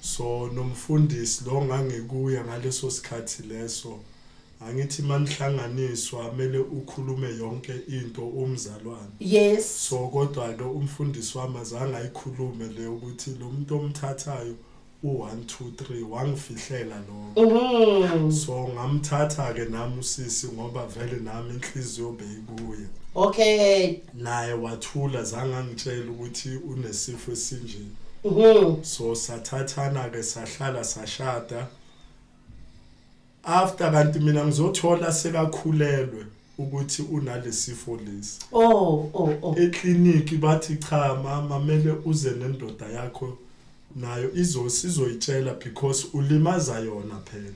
So nomfundisi lo ngangikuya ngaleso sikhathi leso, angithi manihlanganiswa kumele ukhulume yonke into umzalwane. So kodwa ke umfundisi wami azange ayikhulume le ukuthi lo muntu omthathayo u1 2 3, wangifihlela lokho. So ngamthatha ke nami usisi ngoba vele nami inhliziyo beyikuye. Naye wathula, zange angitshela ukuthi unesifo esinje. So sathathana ke, sahlala, sashada. After kanti mina ngizothola sekakhulelwe ukuthi unalesifo lesi. Oh. Ekliniki bathi cha mama, mele uze nendoda yakho nayo sizoyitshela because ulimaza yona phela.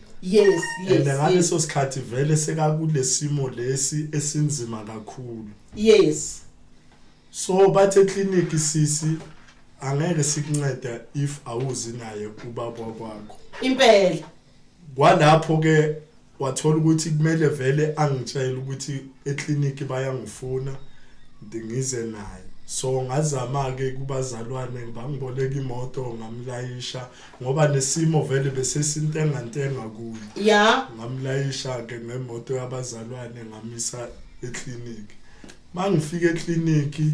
And ngaleso sikhathi vele sekakulesimo lesi esinzima kakhulu. So bathi ekliniki, sisi, angeke sikuncede if awuzi naye ubaba kwakho. Kwalapho ke wathola ukuthi kumele vele angitshele ukuthi ekliniki bayangifuna ngize naye. So ngazama ke kubazalwane, bangiboleka imoto, ngamlayisha ngoba nesimo vele bese sintenga ntenga kuyo. Ngamlayisha ke ngemoto yabazalwane, ngamisa ekliniki. Mangifika ekliniki,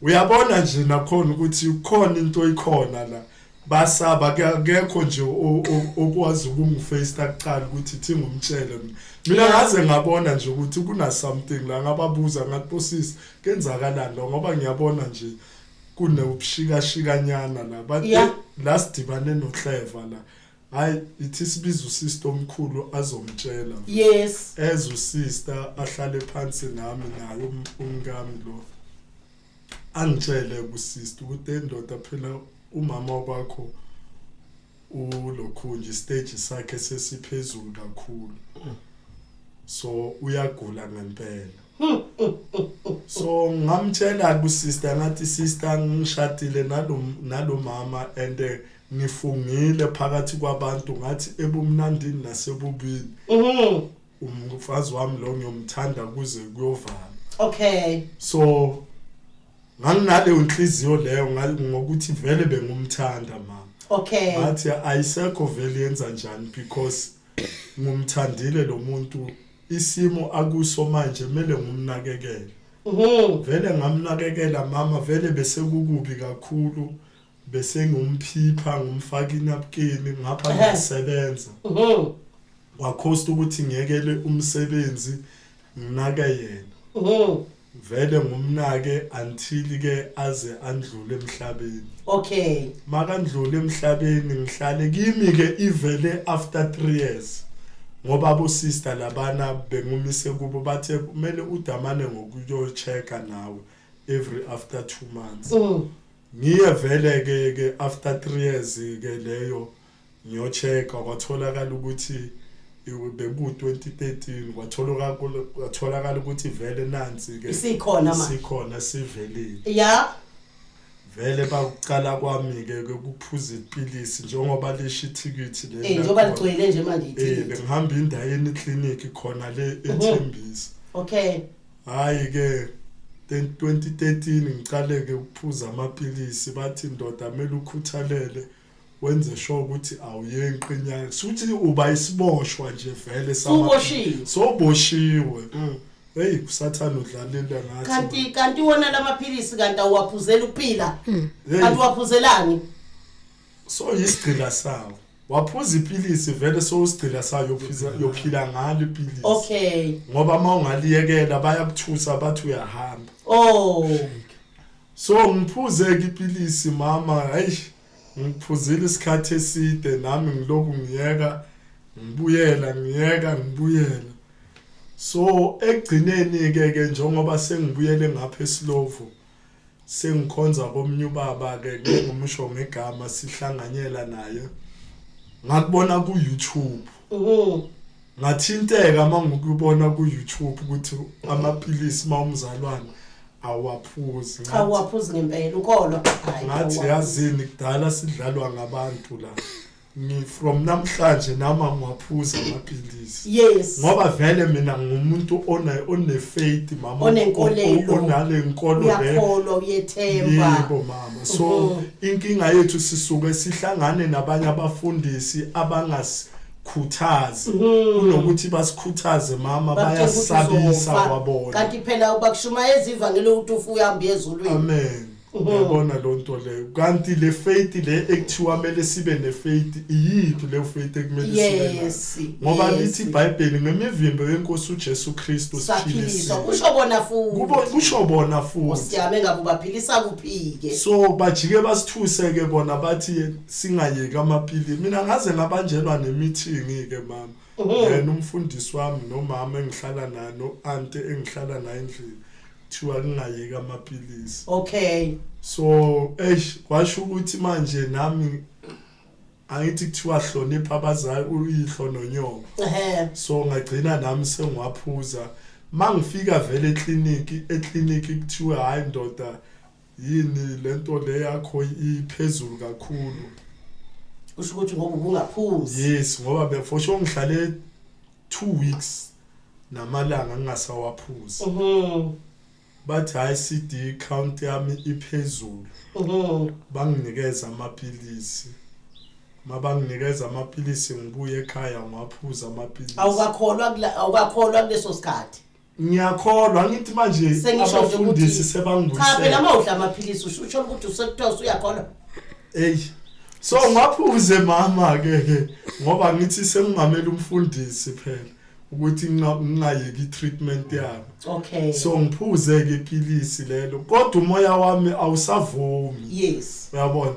uyabona nje nakhona ukuthi kukhona into ikhona la, basaba, akekho nje okwazi ukungiface kuqala ukuthi thi ngumtshele mina. Mina ngaze ngabona nje ukuthi kuna something la, ngababuza ngathi, bosisi, kenzakalani lo, ngoba ngiyabona nje kunobushikashikanyana la. Bathi la sidibane noClever la, hayi, ithi sibiza usister omkhulu azomtshela. As usister ahlale phansi nami naye umkami lo, angitshele kusister ukuthi endoda phela umama wakho ulokhunje stage sakhe sesiphezulu kakhulu, so uyagula ngempela. So ngamtshela kusister ngathi, sister, ngishadile nalo mama and ngifungile phakathi kwabantu ngathi ebumnandini nasebubini umfazi wami lo ngiyomthanda kuze kuyovala. So nganginaleyo nhliziyo leyo ngokuthi vele bengumthanda mama. Ngathi ayisekho vele, yenza njani, because ngumthandile lo muntu, isimo akuso manje kumele ngumnakekele. Vele ngamnakekela mama, vele bese kukubi kakhulu, bese ngumphipha, ngumfaka inapkin ngapha ngiyasebenza. Kwakhosta ukuthi ngiyekele umsebenzi nginake yena. Vele ngumnake until ke aze andlule emhlabeni. Makandlule emhlabeni, ngihlale kimi ke ivele after 3 years ngoba abo sister labana bengumise kubo bathe kumele udamane ngokuyochecka nawe every after 2 months. Ngiye vele ke after 3 years ke leyo ngiyochecka, kwatholakala ukuthi beku 2013, kwatholakala ukuthi vele nansi ke Isikhona manje. Sikhona, sivelile. Vele bakucala kwami ke ukuphuza ipilisi njengoba lisho ithikithi leli. Njengoba ligcwele nje manje ithikithi. Bengihamba indayeni clinic khona le eThembisa. Hayi ke 2013 ngicale ke ukuphuza amapilisi, bathi ndoda kumele ukhuthalele, wenze sure ukuthi awuyenqi inyanga, suthi uba isiboshwa nje vele. Suboshiwe. Soboshiwe. Hey, usathana udlalile ngathi. Kanti wona lamaphilisi kanti awuwaphuzela ukuphila? Hey. Kanti uwaphuzelani? So yisigcila sawo, waphuza ipilisi vele sowusigcila sayo, yophiza yophila ngalo ipilisi. Ngoba uma ungaliyekela bayakuthusa, bathi uyahamba. So ngiphuze ke ipilisi mama, hayi ngiphuzile isikhathi eside nami ngiloku ngiyeka ngibuyela ngiyeka ngibuyela. So ekugcineni ke ke njengoba sengibuyele ngapha eSlovo sengikhonza komunye ubaba ke ngingumusho ngegama sihlanganyela naye ngakubona ku YouTube. Ngathinteka mangikubona ku YouTube ukuthi amaphilisi mawumzalwane awaphuzi. Cha uwaphuzi ngempela ukholwa. Hayi. Ngathi yazini kudala sidlalwa ngabantu la. Ngi from namhlanje nami angiwaphuza amaphilisi. Yes. Ngoba vele mina ngumuntu one one faith mama. Onenkolelo. Onale nkolo le. Uyakholwa uyethemba. Yebo mama. So inkinga yethu sisuke sihlangane nabanye abafundisi abangasikhuthazi. Kunokuthi basikhuthaze mama bayasabisa kwabona. Kanti phela bakushumayeza ivangeli ukuthi ufu uyahamba ezulwini. Amen. Uyabona lo nto leyo. Kanti le faith le ekuthiwa kumele sibe ne faith iyiphi le faith ekumele sibe nayo? Yes. Ngoba lithi iBhayibheli ngemivimbo yenkosi uJesu Kristu saphiliswa kusho bona futhi. Kubo kusho bona futhi. Siyame ngabe ubaphilisa kuphi ke? So bajike basithuse ke bona bathi singayeki amapilisi. Mina ngaze ngabanjelwa ne meeting ke mama. Yena umfundisi wami nomama engihlala naye no auntie engihlala naye endlini. Kuthiwa ngingayeki amaphilisi. Okay. So eish kwasho ukuthi manje nami angithi kuthiwa hlonipha abazali uyihlo nonyoko. Ehhe. So ngagcina nami sengiwaphuza. Mangifika vele eclinic, eclinic kuthiwe hayi ndoda yini lento le yakho iphezulu kakhulu. Kusho ukuthi ngoba ubungaphuzi. Yes, ngoba before sure ngihlale 2 weeks namalanga ngingasawaphuzi. Bathi hayi CD count yami iphezulu. Banginikeza amaphilisi. Mabanginikeza amaphilisi ngibuye ekhaya ngiwaphuza amaphilisi. Awukakholwa awukakholwa kuleso sikhathi. Ngiyakholwa ngithi manje abafundisi sebangibuyisela. Cha phela mawudla amaphilisi usho ukuthi usekuthiwa usuyakholwa. Ey. So ngwaphuze mama ke ke ngoba ngithi sengimamela umfundisi phela ukuthi ngingayeki treatment yami. Okay. So ngiphuze ke iphilisi lelo kodwa umoya wami awusavumi. Yes. Uyabona?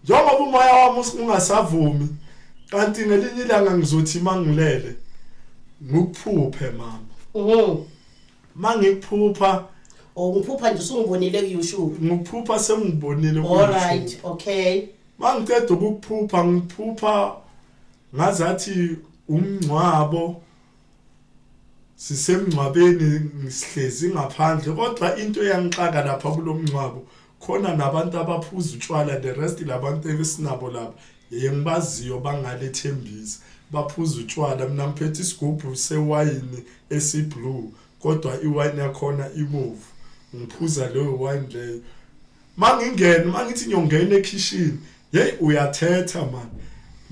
Njengoba umoya wami ungasavumi kanti ngelinye ilanga ngizothi mangilele ngikuphuphe mama. Mangikuphupha Oh ngiphupha nje usungibonile ku YouTube. Ngikuphupha sengibonile ku YouTube. All right, okay. Mangiceda ukukuphupha ngiphupha ngazathi umngcwabo sisemngcwabeni ngihlezi ngaphandle kodwa into eyangixaka lapha kulomngcwabo khona nabantu abaphuza utshwala the rest labantu esinabo lapha yengibaziyo bangale Thembisa baphuza utshwala mina ngiphethe isigubhu sewayini esiblue kodwa iwayini yakhona ibovu ngiphuza leyo wine leyo mangingena mangithi ngiyongena ekhishini hey uyathetha man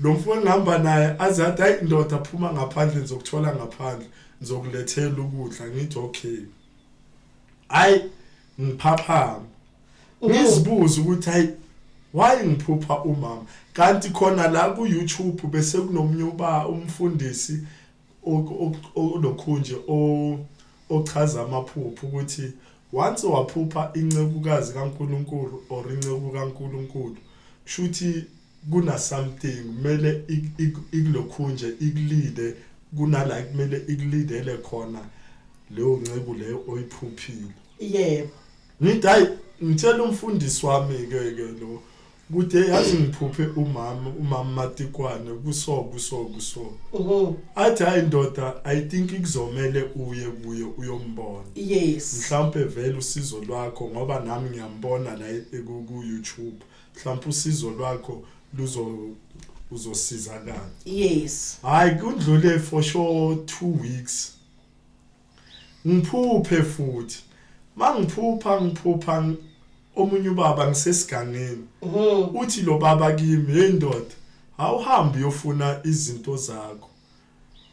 lo mfo engihamba naye aze athi hayi ndoda phuma ngaphandle ngizokuthola ngaphandle ngizokulethela ukudla ngithi okay hayi ngiphaphama ngizibuza ukuthi hayi why ngiphupha umama kanti khona la ku YouTube bese kunomunye uba umfundisi olokhunje ochaza amaphupho ukuthi once waphupha incekukazi kaNkuluNkulu or inceku kaNkuluNkulu kushuthi kuna something kumele ikulokhunje ikulide kunala kumele ikulidele khona leyo nceku leyo oyiphuphile. Yebo. Ngithi hayi ngitshela umfundisi wami ke ke lo ukuthi yazi ngiphuphe umama umama Matikwane kuso kuso kuso. Athi hayi ndoda I think kuzomele uye kuye uyombona. Yes. Mhlawumbe vele usizo lwakho ngoba nami ngiyambona la ku YouTube. Mhlawumbe usizo lwakho luzo uzosizakala. Yes. Hayi kundlule for sure 2 weeks. Ngiphuphe futhi. Mangiphupha ngiphupha omunye ubaba ngisesigangeni. Uthi lo baba kimi hey ndoda awuhambi uyofuna izinto zakho.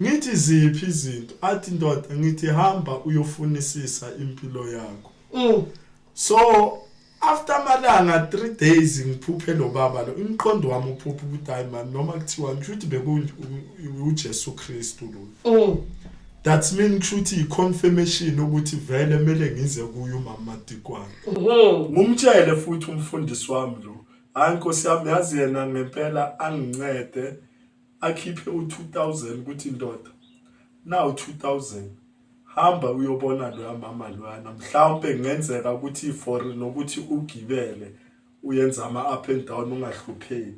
Ngithi ziphi izinto? Athi ndoda ngithi hamba uyofunisisa impilo yakho. So after amalanga 3 days ngiphuphe lo baba lo umqondo wami uphupha ukuthi hayi man noma kuthiwa ngisho ukuthi beku uJesu Kristu lo. That's mean kusho ukuthi i-confirmation ukuthi vele kumele ngize kuye umama Madikwane. Ngumtshele futhi umfundisi wami lo. Hayi Nkosi yami yazi yena ngempela angincede akhiphe u2000 ukuthi ndoda nawu 2000 hamba uyobona loya mama loyana mhlawumbe kungenzeka ukuthi for nokuthi ugibele uyenza ama up and down ungahlupheki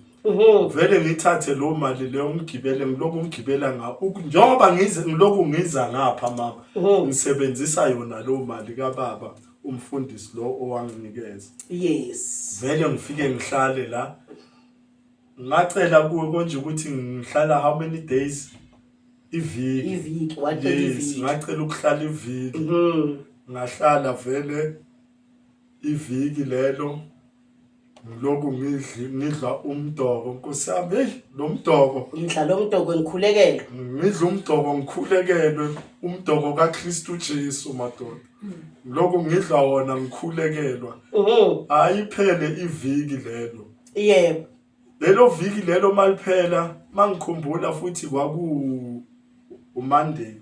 vele ngithathe lo mali leyo ngigibele ngiloku ngigibela nga njengoba ngize ngiloku ngiza ngapha mama ngisebenzisa yona lo mali kababa umfundisi lo owanginikeza Yes. Vele ngifike ngihlale la ngacela kuwe konje ukuthi ngihlala how many days iviki Iviki wacela yes iviki. ngacela ukuhlala iviki ngahlala vele iviki lelo ngiloku ngidli ngidla umdoko nkosi yami hey lo mdoko Ngidla lo mdoko ngikhulekelwe. ngidla umdoko ngikhulekelwe umdoko kaKristu Jesu madoda ngiloku ngidla wona ngikhulekelwa ayiphele iviki lelo Yebo. Lelo viki lelo maliphela mangikhumbula futhi kwaku uMonday.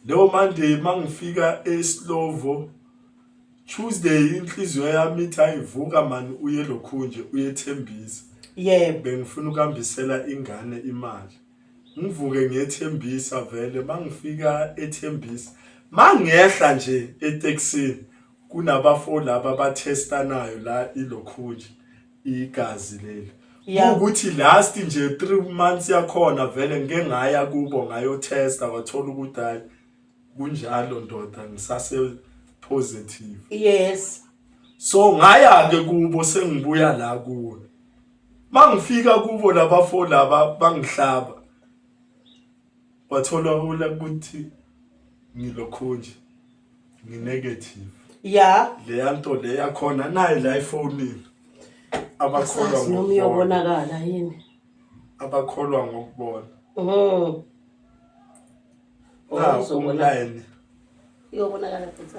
Leyo Monday mangifika eSlovo Tuesday inhliziyo yami ithi ayivuka mani uye lokhunje uyethembisa. Yebo. Bengifuna ukuhambisela ingane imali. Ngivuke ngiyethembisa vele mangifika ethembisa mangehla nje etekisini kunabafo laba abathestanayo la ilokhunje igazi leli ukuthi last nje 3 months yakhona vele ngike ngaya kubo ngayothesta wathola ukuthi hayi kunjalo ndoda ngisase positive Yes. So ngaya ke kubo sengibuya la kuwe mangifika kubo labafo laba bangihlaba wathola ukuthi ngilokhunje ngi-negative Ya. Leya nto le yakhona nayi la efonini abakholwa Asazi noma ngokubona iyobonakala yini. Abakholwa ngokubona. Oh, Na izobonakala. umlayini Iyobonakala futhi.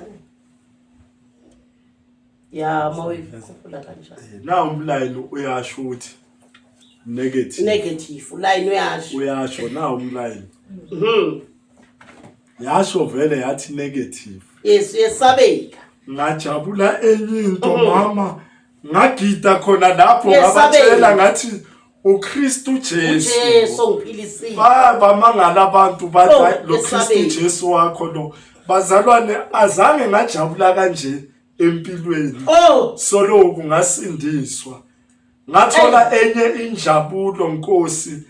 Ya, uma uyikhuphula kanjani. Na umlayini uyasho ukuthi negative. Negative, ulayini uyasho. Uyasho na umlayini. Yasho vele yathi negative. Yes, uyesabeka. Ngajabula enye into mama ngagida khona lapho Uyesabeka. ngabatshela ngathi uKristu Jesu. uJesu ongiphilisile. Ba bamangala abantu bathi Oh, hayi lo Kristu yesabeka. Jesu wakho lo. Bazalwane azange ngajabula kanje empilweni. Oh, Soloku ngasindiswa. Ngathola enye injabulo Nkosi.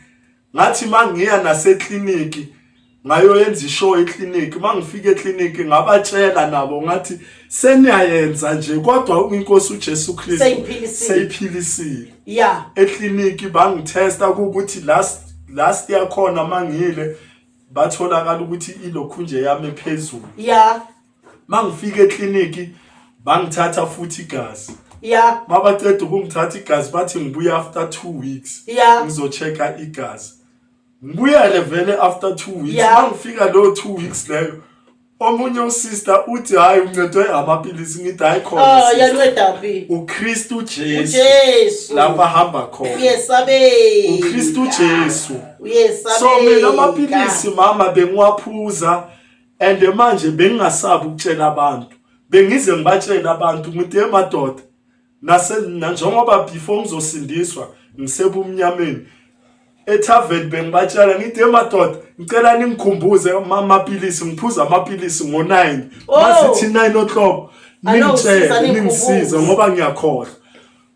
Ngathi mangiya nasekliniki ngayoyenza ishow ekliniki mangifika ekliniki ngabatshela nabo ngathi seniyayenza nje kodwa inkosi uJesu Kristu Seyiphilisile. Seyiphilisile. Ya. Ekliniki bangitesta ukuthi last year khona mangile batholakala ukuthi ilokhunje yami ephezulu. Ya. Mangifika ekliniki bangithatha futhi igazi. Ya. Mabaceda ukungithatha igazi bathi ngibuya after 2 weeks. Ya. Ngizochecka igazi. Ngibuyele vele after 2 weeks. Yeah. Mangifika lo 2 weeks leyo omunye usister uthi hayi uncedwe amapilisi ngithi hayi khona Oh, sister. yanceda phi? uKristu Jesu uJesu. lapha ahamba khona Uyesabeka. uKristu Jesu. Uyesabeka. So mina amapilisi mama bengiwaphuza and manje bengingasabi ukutshela abantu bengize ngibatshele abantu ngithi emadoda nase njengoba before ngizosindiswa ngisebumnyameni ethaveni bengibatshela ngithi emadoda ngicela ningikhumbuze amapilisi ngiphuza amapilisi ngo-9 Oh. mazithi 9 o'clock Alo, ningitshele ngisiza, ningisize ningikhumbuze. ngoba ngiyakhohlwa.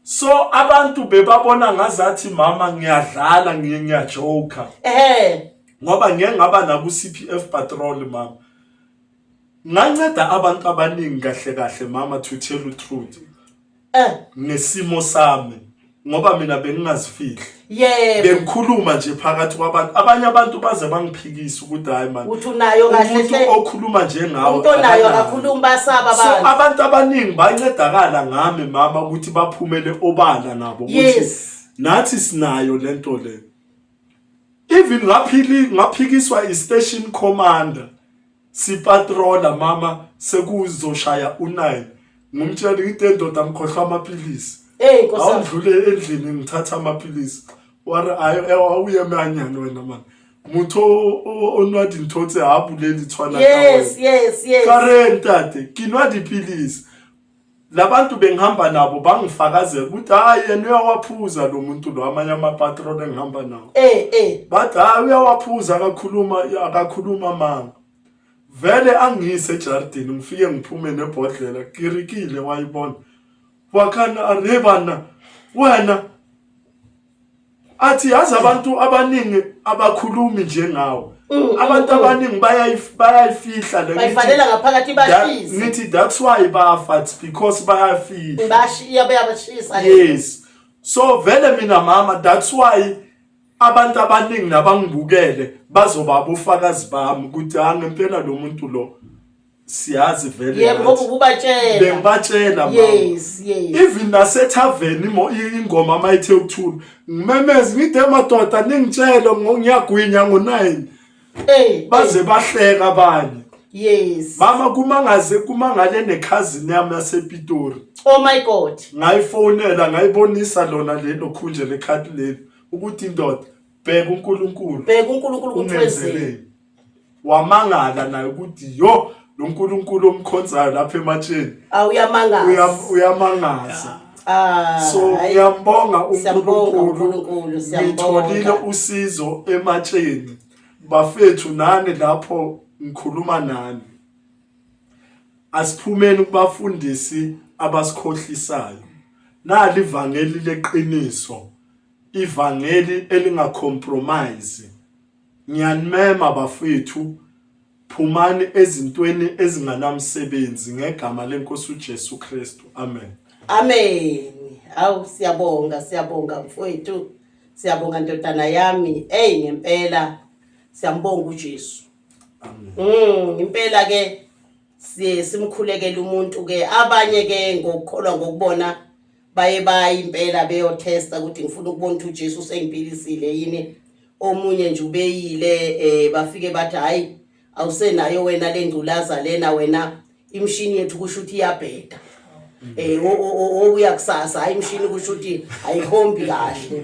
So abantu bebabona ngazathi mama ngiyadlala ngiye ngiyajoka Ehhe. Ngoba ngeke ngaba naku CPF patrol mama. Nganceda abantu abaningi kahle kahle mama to tell you truth. Ngesimo sami ngoba mina bengingazifihli. Yebo. Bengikhuluma nje phakathi kwabantu. Abanye abantu baze bangiphikisa ukuthi hayi man. Uthi unayo kahle Umuntu hle. okhuluma njengawe. Umuntu onayo akanayo. akakhulumi basaba So abantu. abantu abaningi bancedakala ngami mama ukuthi baphumele obala nabo ukuthi Yes. nathi sinayo lento le. Even ngaphili ngaphikiswa i-station commander sipatrola mama sekuzoshaya u9 ngumtshela ngithi endoda ngikhohlwa amaphilisi. Hey Nkosi yami. Awudlule endlini ngithatha amaphilisi. Wari ayo awuye emanyani wena man. Motho o nwa dintho tse ha bolele tshwana Yes, yes, yes. Ka re ntate, ke nwa dipilisi. Labantu bengihamba nabo bangifakazela ukuthi hayi yena uyawaphuza lo muntu lo amanye amapatrol engihamba nawo. Eh eh. Bathi hayi uyawaphuza akakhuluma akakhuluma amanga. Vele angiyise ejardini ngifike ngiphume nebhodlela kirikile wayibona. Wakhana arebana wena athi yazi abantu abaningi abakhulumi njengawe abantu abaningi bayayifihla le Bayivalela ngaphakathi ibashise. ngithi that's why bafa it's because bayafihla Bashiya bayabashisa. yes so vele mina mama that's why abantu abaningi nabangibukele bazoba abofakazi bami ukuthi ha ngempela lo muntu lo siyazi vele Yebo ngoba ububatshela. Bengibatshela mama. Yes, yes. Even nasethaveni ingoma mayithe ukuthula. Ngimemeze ngide madoda ningitshele ngiyagwinya ngo9. Eh. Baze bahleka abanye. Yes. Mama kumangaze kumangale nekhazini yami yasePitori. Oh my God. Ngayifonela ngayibonisa lona lelo khunje lekhadi leli ukuthi indoda bheka uNkulunkulu. Bheka uNkulunkulu ukuthi wenzeni. Wamangala naye ukuthi yo lo nkulunkulu omkhonzayo lapha ematsheni awuyamangaza uyamangaza ah so ngiyambonga uNkulunkulu ngitholile usizo ematsheni bafethu nani lapho ngikhuluma nani asiphumeni kubafundisi abasikhohlisayo nali ivangeli leqiniso ivangeli elingacompromise Ngiyanimema bafwethu phumani ezintweni ezinganamsebenzi ngegama lenkosi uJesu Kristu. Amen. Amen. Awu siyabonga siyabonga mfowethu. Siyabonga ndodana yami. Ey ngempela siyambonga uJesu. Amen. Impela ke siye simkhulekele umuntu ke abanye ke ngokukholwa ngokubona baye baye impela beyotesta ukuthi ngifuna ukubona ukuthi uJesu usengiphilisile yini omunye nje ubeyile eh bafike bathi hayi awusenayo wena lengculaza lena wena imishini yethu kusho ukuthi iyabheda eh obuya kusasa hayi imishini kusho ukuthi ayikhombi kahle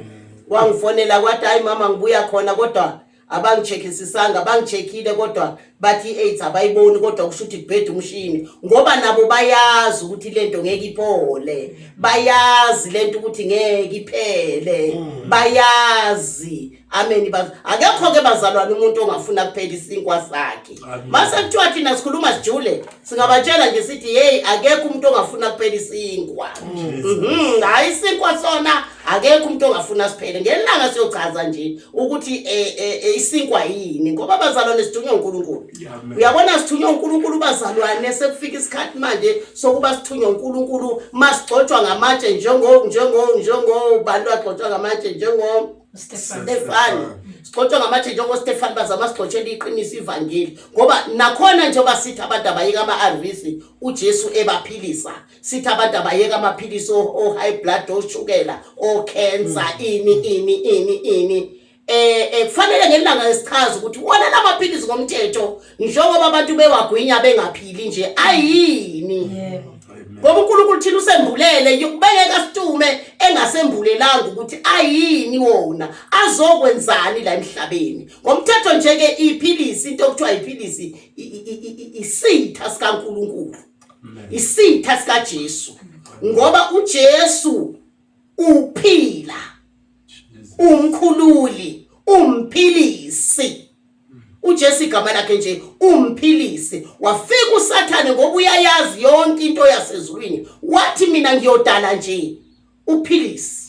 wangifonela kwathi hayi mama ngibuya khona kodwa abangicheckisisanga bangicheckile kodwa bathi i-AIDS abayiboni kodwa kusho ukuthi kubheda umshini ngoba nabo bayazi ukuthi lento ngeke iphole bayazi lento ukuthi ngeke iphele bayazi amen akekho ke bazalwane umuntu ongafuna kuphela isinkwa sakhe mase kuthiwa thina sikhuluma sijule singabatshela nje sithi hey akekho umuntu ongafuna kuphela isinkwa mhm hayi isinkwa sona akekho umuntu ongafuna siphele ngelanga siyochaza nje ukuthi eh, eh, eh, isinkwa yini ngoba bazalwane sithunywe uNkulunkulu uyabona sithunywe uNkulunkulu bazalwane sekufika isikhathi manje sokuba sithunywe uNkulunkulu masigcotshwa ngamatshe njengo njengo njengo bantu agcotshwa ngamatshe njengo Stefani sigcotshwa ngamatshe njengo Stefani bazama sigcotshela iqiniso ivangeli ngoba nakhona njengoba sithi abantu abayeka ama-ARVs uJesu ebaphilisa sithi abantu abayeka amaphilisi o-high blood oshukela o-cancer ini ini ini ini eh, eh kufanele ngelanga esichaza ukuthi wona lamaphilisi ngomthetho njengoba abantu bewagwinya bengaphili nje ayini yebo ngoba uNkulunkulu thina usembulele bengeke asitume engasembulelanga ukuthi ayini wona azokwenzani la emhlabeni ngomthetho nje ke iphilisi into okuthiwa iphilisi isitha sikaNkulunkulu isitha sikaJesu ngoba uJesu uphila umkhululi umphilisi uJesu igama lakhe nje umphilisi wafika uSathane ngoba uyayazi yonke into yasezulwini wathi mina ngiyodala nje uphilisi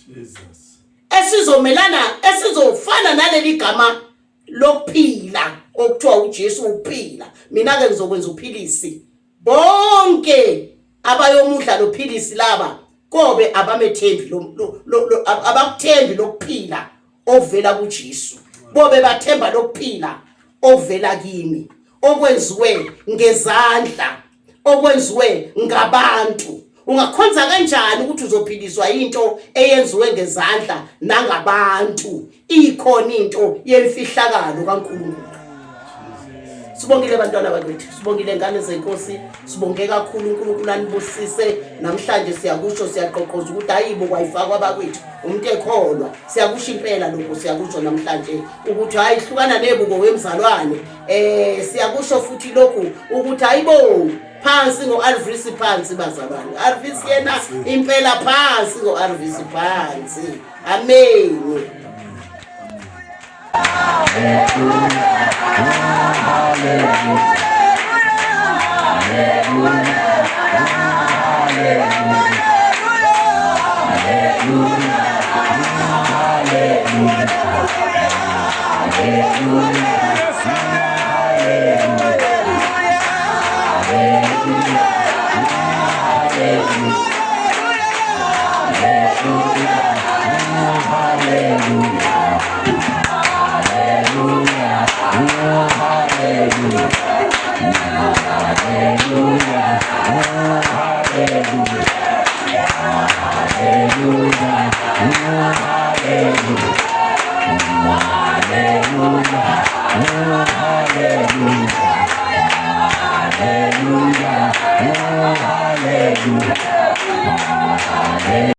Jesus esizomelana esizofana naleli gama lokuphila okuthiwa uJesu ukuphila mina ke ngizokwenza uphilisi bonke abayomudla lophilisi laba kobe abamethembi lo abakuthembi lokuphila ovela kuJesu bobe bathemba lokuphila ovela kimi okwenziwe ngezandla okwenziwe ngabantu ungakhonza kanjani ukuthi uzophiliswa into eyenziwe ngezandla nangabantu ikhona into yemfihlakalo kaNkulunkulu Sibongile bantwana bakwethu, sibongile ngane zenkosi, sibonge kakhulu. uNkulunkulu anibusise. Namhlanje siyakusho, siyaqoqoza ukuthi hayibo, kwayifakwa bakwethu umuntu ekholwa. Siyakusho impela lokho, siyakusho namhlanje ukuthi hayi, hlukana nebuko wemzalwane. Siyakusho futhi lokhu ukuthi hayibo, phansi ngo-Alvis, phansi bazalwane. Alvis yena impela, phansi ngo-Alvis, phansi. Amen. Hallelujah. Hallelujah. Hallelujah.